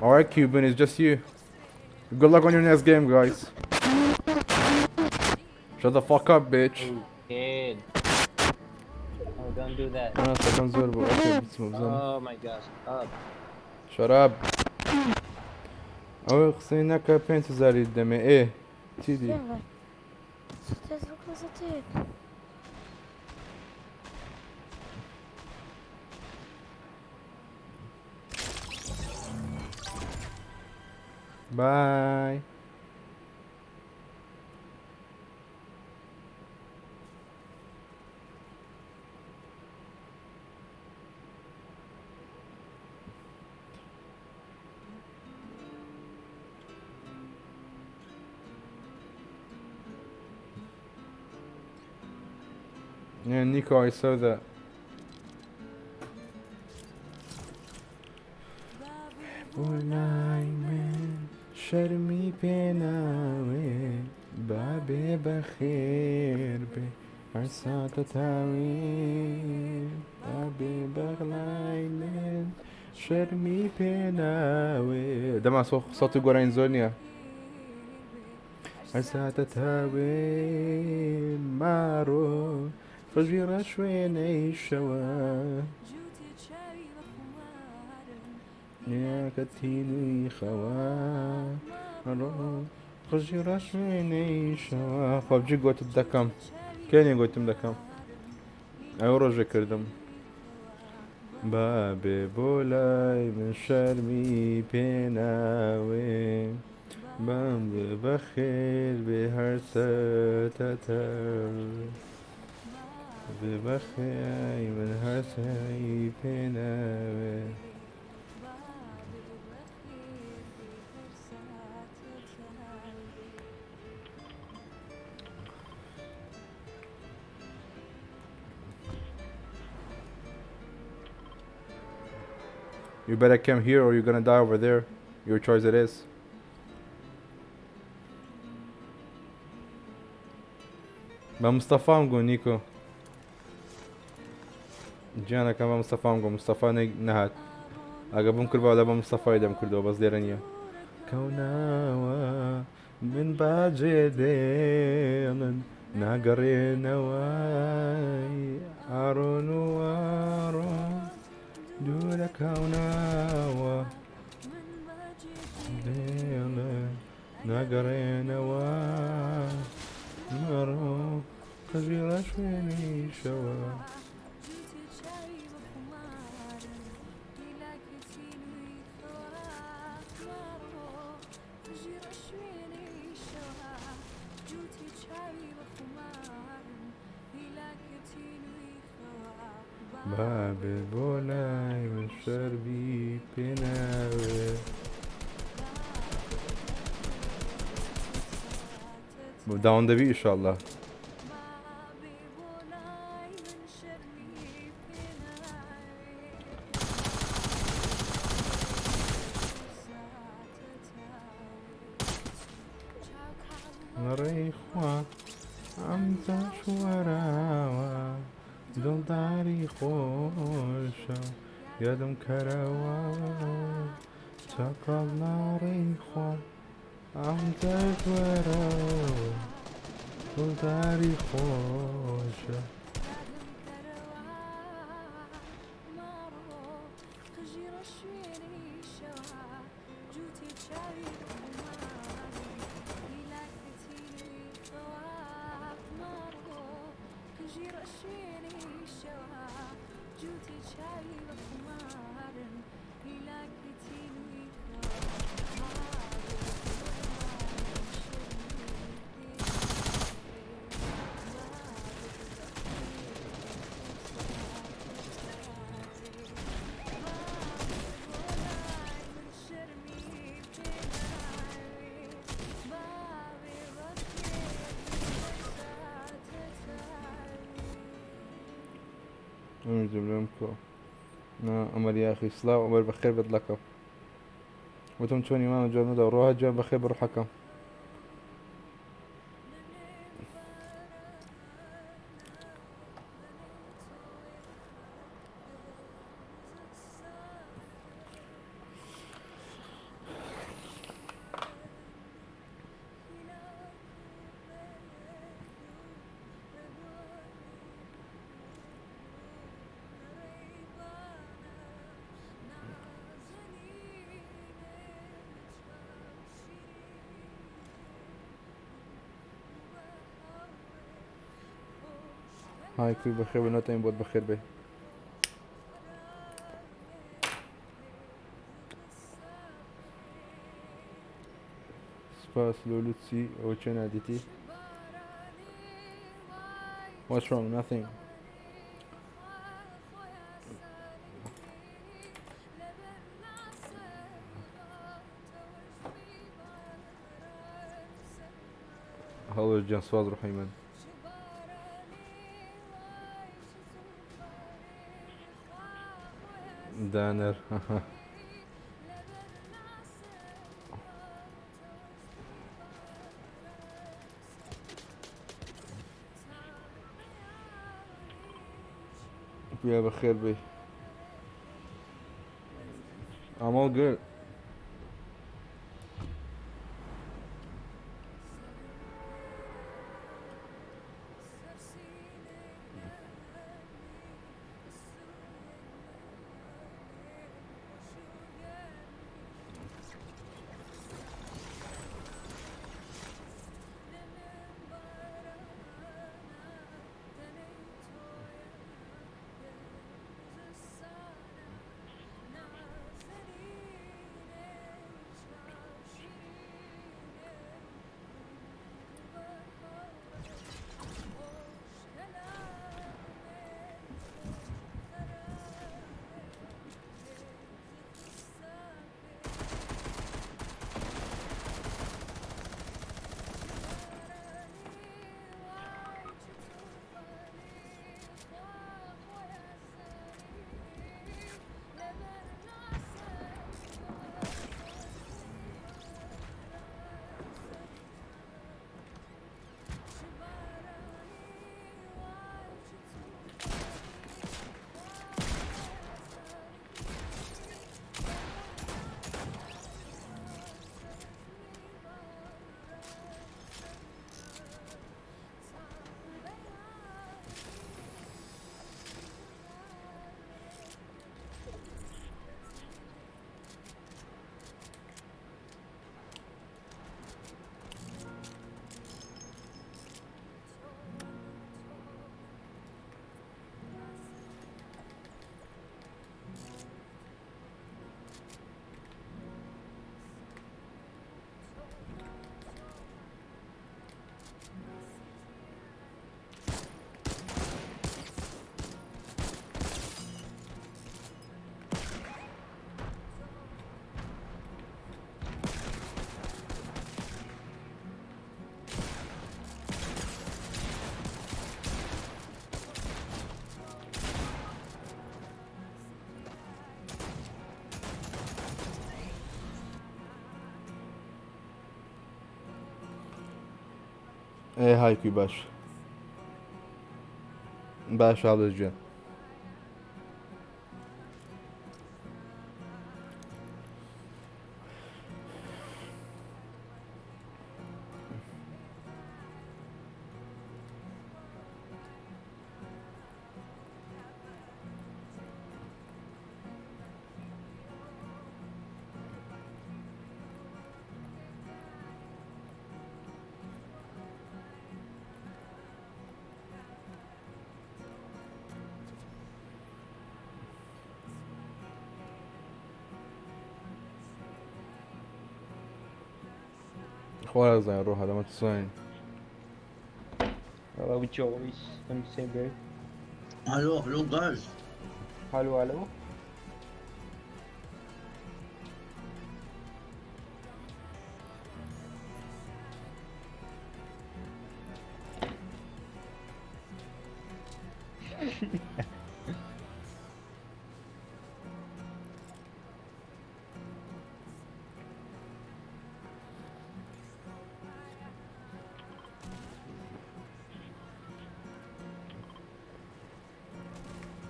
Alright, Cuban, it's just you. Good luck on your next game, guys. Shut the fuck up, bitch. Kid. Oh, don't do that. Ah, second zero, okay, بسم الله. Oh my gosh. Up. Shut up. ئەوە قسەی نەکە پێنج هزاری دەمێ ئێ چیدی Siema. Co to jest w ogóle za typ? Bye. Yeah, Nico, I saw that. شەرمی پێناوێ با بێ بەخێر بێ هەر ساتە تاوێ با بێ بەغلای من شەرمی پێناوێ دەما سەڵتی گۆرانی زۆر نییە هەر ساتە تاوێ مارۆ ڕژی ڕەشوێنەی شەوە یاکەتینی خەوە ڕژی ڕەشوێنەی شەوە پەبجی گوتت دەکەم کێنێ گوتم دەکەم ئەو ڕۆژە کردم با بێ بۆ لای من شەرمی پێناوێ بام بێ بەخێر بێ هەر سەتەتە بێ بەخێر من هەر سەری پێناوێ. You better come here or you're gonna die over there. Your choice it is. بە مستەفام گۆ نیکۆ گیانەکەم بە مستەفام گۆ مستەفا نەهات ئەگە بم کردەوە لە بە مستەفای دەم کردەوە بەس لێرە نییە کەوناوە من باجێ دێڵن ناگەڕێنەوەی ئارۆن و ئارۆن دوورە کەوناوە دێڵن ناگەڕێنەوە مەڕۆ قژی ڕەشوێنی شەوە. بابێ بۆ لای من شەربی پێناوێ داون دەبی ئیشاءاللە. لەڕێی خوا ئەم شوەراوە دڵداری خۆشە یادم کەرەوە چاکەڵ لەڕێی خوا ئەم شوەراوە دڵداری خۆشە. ئەمیش جملەم کۆ نا ئەمەر یاخی سڵاو ئەمەر بەخێر بێت لەکەم وتم چۆنی مامە جواب نەدا ڕۆها جواب بەخێر بە ڕۆحەکەم. های کوی بەخێر بێ ناتوانین بۆت بەخێر بێ. سپاس لۆ لوتسی ئەوە چێ نادیتی؟ What's wrong? Nothing. هەڵۆ گیان سواز ڕۆحی من. دانەر پویا بەخێر بێی. I'm all good. ئێ هایکوی باش باش هاڵێ گیان. خوا نازانێ ڕۆحە لەمە تسۆین. Hello Joyce, I'm Saber. Hallo, hallo guys. Hallo, hallo.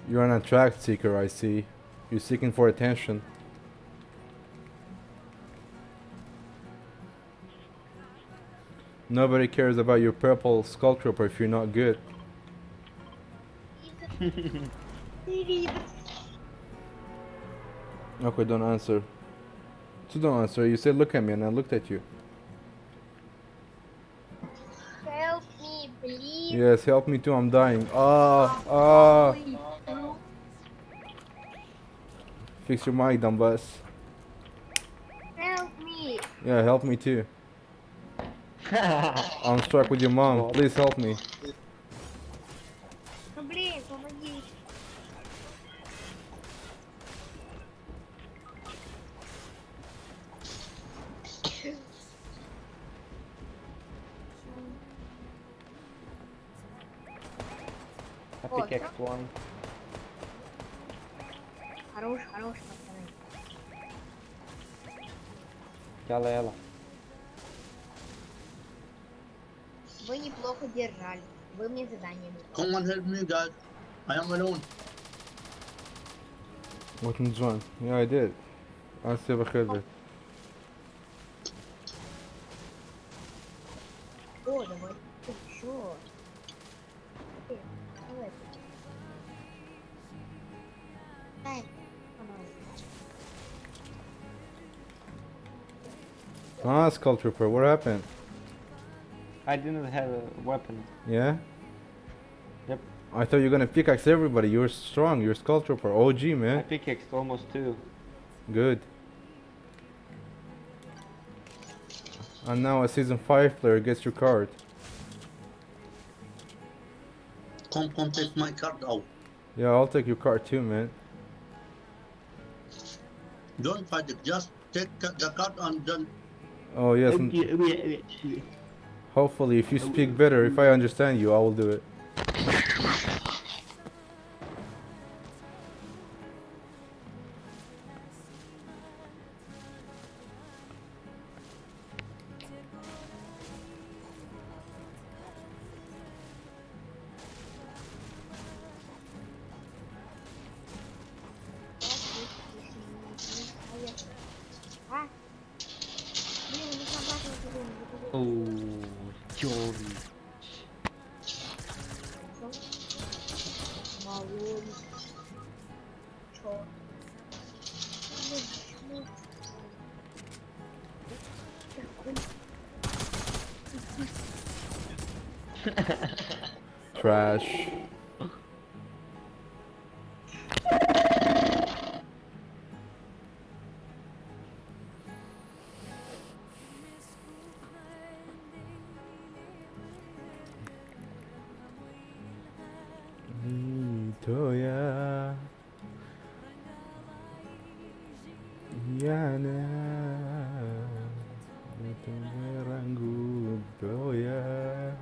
You're an attract seeker, I see. You're seeking for attention. Nobody cares about your purple skull trooper if you're not good. Okay, don't answer. So don't answer. You said look at me and I looked at you. Help me, please. Yes, help me too. I'm dying. Ah, ah. Fix your mic, dumbass. Help me. Yeah, help me too. I'm stuck with your mom. Please help me. Ну блин, помоги. I pickaxed one. Хорош, хорош, пацаны. Yalla yalla. Вы неплохо держали. Вы мне задание не Come on, help me, guys. I am alone. What in join? Yeah, I did. I see بخير بيت. О, давай еще. Давай. Дай, Ah, Skull Trooper, what happened? I didn't have a weapon. Yeah? Yep. I thought you were gonna pickaxe everybody. You're strong. You're Skull Trooper. OG, I man. pickaxed almost two. Good. And now a season 5 player gets your card. Come, come, take my card out. Yeah, I'll take your card too, man. Don't fight it. Just take the card and then. Oh, yes. Hopefully, if you speak better, if I understand you, I will do it. А? Блин, ну собака уже не Oh, Jovi. Малой. Чё? Блин, почему? Такой Trash. Toya Yana Rangu Toya.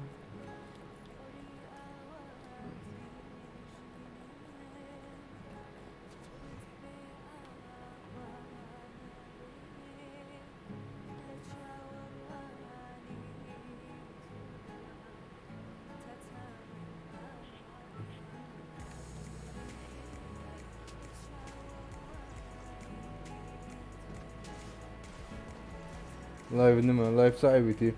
لايف نما لايف صعبتي.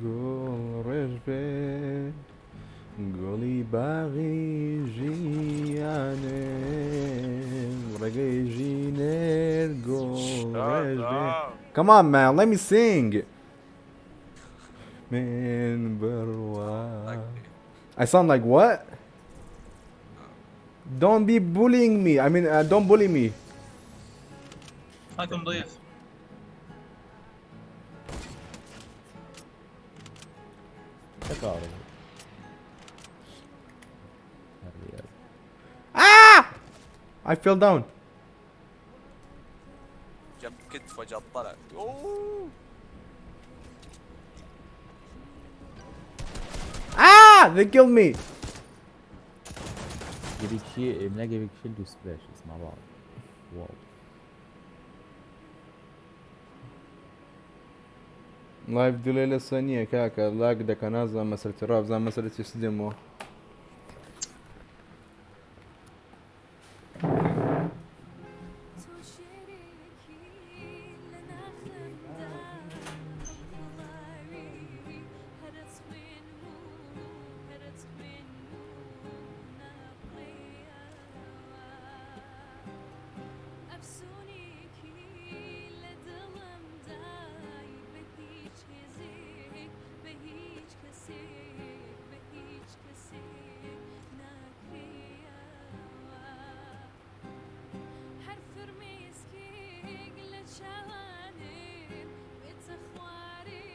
گوڵ ڕێژ بێ گوڵی باغی ژیانێ ڕێگەی ژینێر گوڵ ڕێژ بێ. Come on man, let me sing. من بروا. I sound like what? Don't be bullying me. I mean, don't bully me. هاكم ضيف. Ah! I fell down. جنب كتفه جاب طلع. اوه. Ah! They killed me. جيبك شيء بنلاقي shield و splashes مع بعض. واو. Live delay لەسە نییە کاکە lag دەکە نازانم مەسەلەی ڕابزان مەسەلەی سدێمەوە. تۆ شێرێکی لە ناخمدا هەڵقوڵاوی، هەرەس خوێنم و هەرەس خوێنم و ناقڵێیەوە. ئەفسونێکی لە دڵمدای، بە هیچ هێزێک، بە هیچ کەسێک، بە هیچ کەسێک ناکرێیەوە. هەر فرمێسکێک لە چاوانم بێتە خوارێ،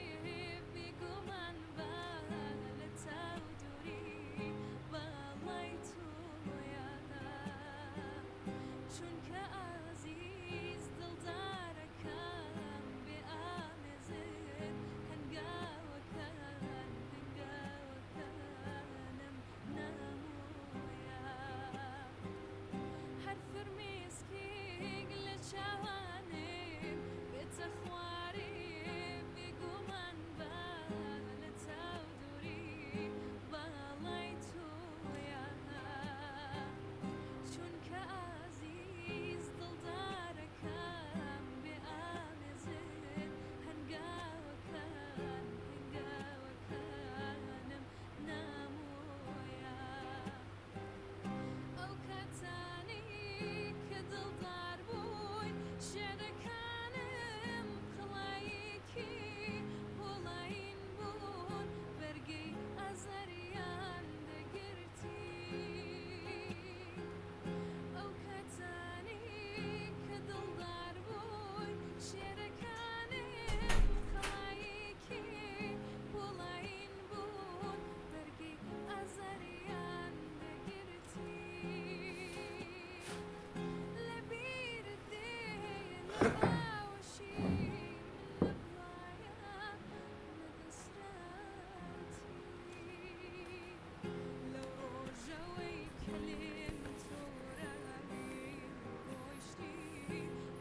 بێگومان با لە چاو دووری باڵای تۆیە، چونکە ئازیز دڵدارەکەم بێ ئامێزت هەنگاوەکان هەنگاوەکانم نامۆیە. هەر فرمێسکێک لە چاوانم بێتە خوارێ، بێگومان با لە چاو دووری باڵای تۆیە، چونکە ئازیز دڵدارەکەم بێ ئامێزت هەنگاوەکان هەنگاوەکانم نامۆیە. ئەو کاتانەی کە دڵدار بووین، شعرەکانم قڵایەکی پۆڵاین بوون، بەرگەی ئازاریان دەگرتی. ئەو کاتانەی کە دڵدار بووین، شعرەکانم قڵایەکی پۆڵاین بوون، بەرگەی ئازاریان دەگرتی. لەبیرت دێ لە باوەشی من نەبوایە نەدەسراتی، لەو ڕۆژەوەی کە لێم تۆرایی ڕۆیشتی،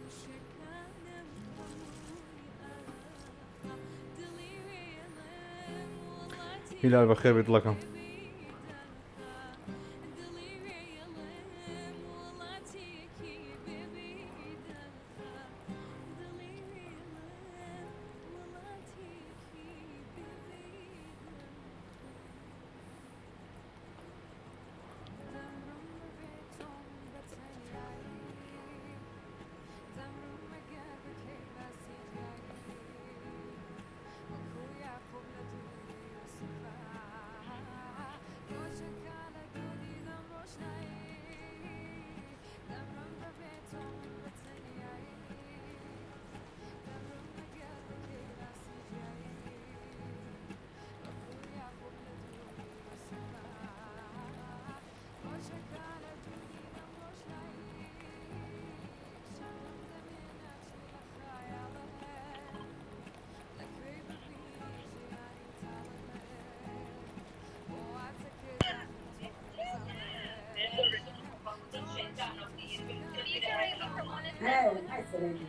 وشەکانم هەمووی ئاخە دڵی وێڵم وڵاتی هیلال بەخێر بێت دڵەکەم. دڵی وێڵم وڵاتێکی بێبیدەخە، دڵی وێڵم وڵاتێکی بێبیدەخە. دەمرم بەبێ تۆم بە تەنیایی، دەمرم مەگەر بکەی باسی جیایی، وەکو یاقوب لە دووری یوسفا، ڕۆژەکە لە دوو دیدەم ڕۆشنایی. دەمرم بەبێ تۆم بە تەنیایی، دەمرم مەگەر بکەی باسی جیایی، وەکو یاقوب لە دووری یوسفا، ڕۆژەکە لە دوو دیدەم ڕۆشنایی. شەقم دەمێ ناچی لە خەیاڵم، لەکوێی ببینی ژیانی تاڵم، بۆ واتەکردن Hey, nice lady.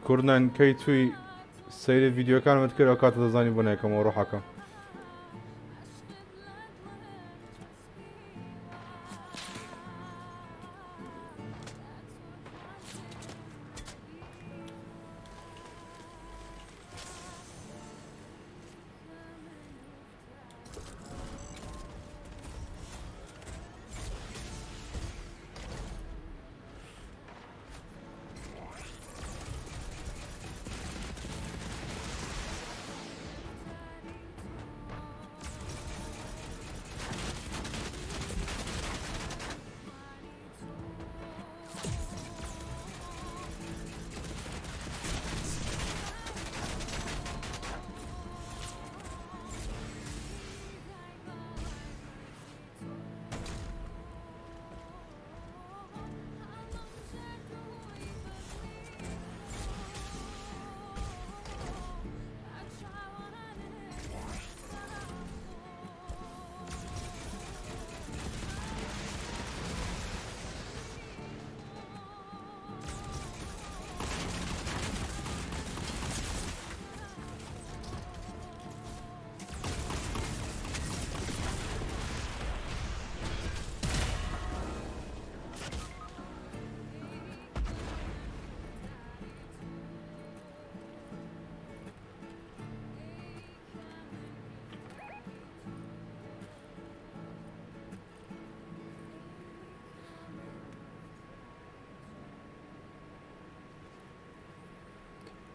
کوردنان کەی توی سەیری ڤیدیۆکانمت کرد ئەو کاتە دەزانی بۆ نایکەمەوە ڕۆحەکەم.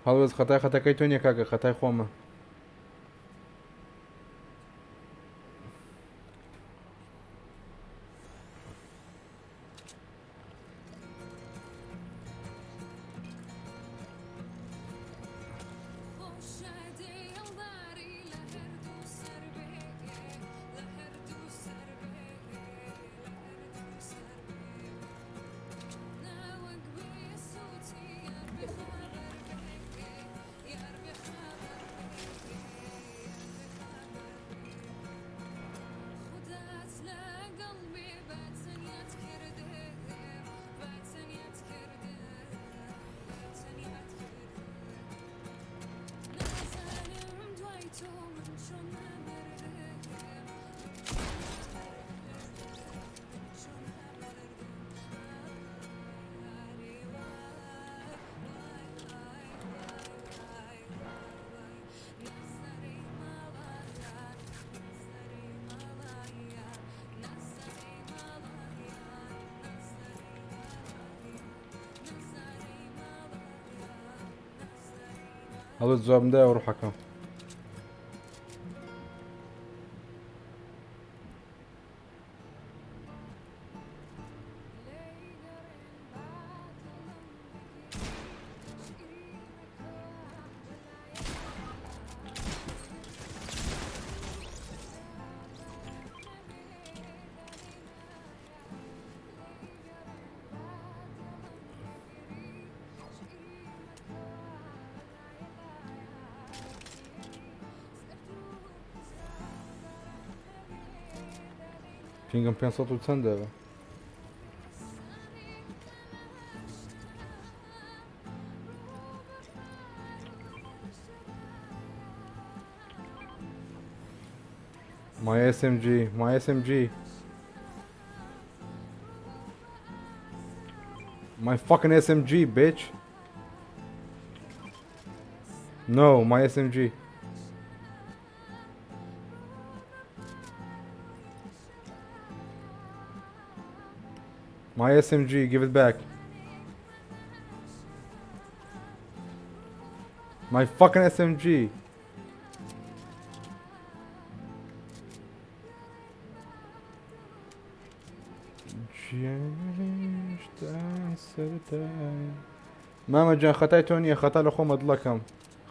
هەڵوێست خەتای خەتەکەی تۆ نیە کاکە خەتای خۆمە. هەڵوێست جوابم دایەوە ڕوحەکەم. پینگم 500 و چەندە؟ My SMG, my SMG. My fucking SMG, bitch. No, my SMG. My SMG, give it back. My fucking SMG. مامە گیان خەتای تۆ نییە خەتا لە خۆمە دڵەکەم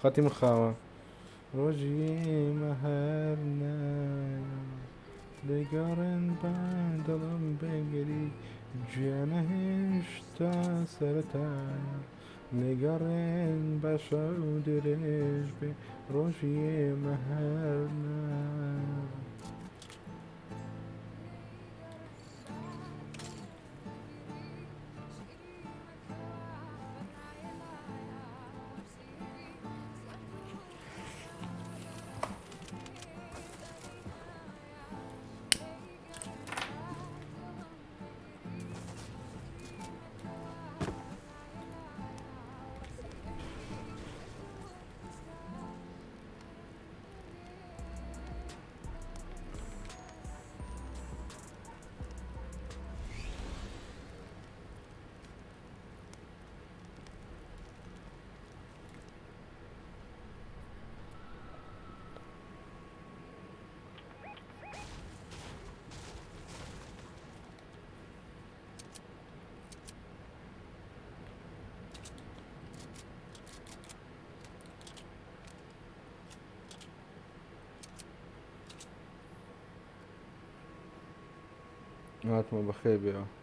خەتی من خاوە ڕۆژی مەهەر لێگەڕێن با دڵم بگری گیانە هێشتا سەرەتایە لێگەڕێن بە شەو درێژ بێ ڕۆژی ئێمە هەر هاتمە بەخێر بێەوە.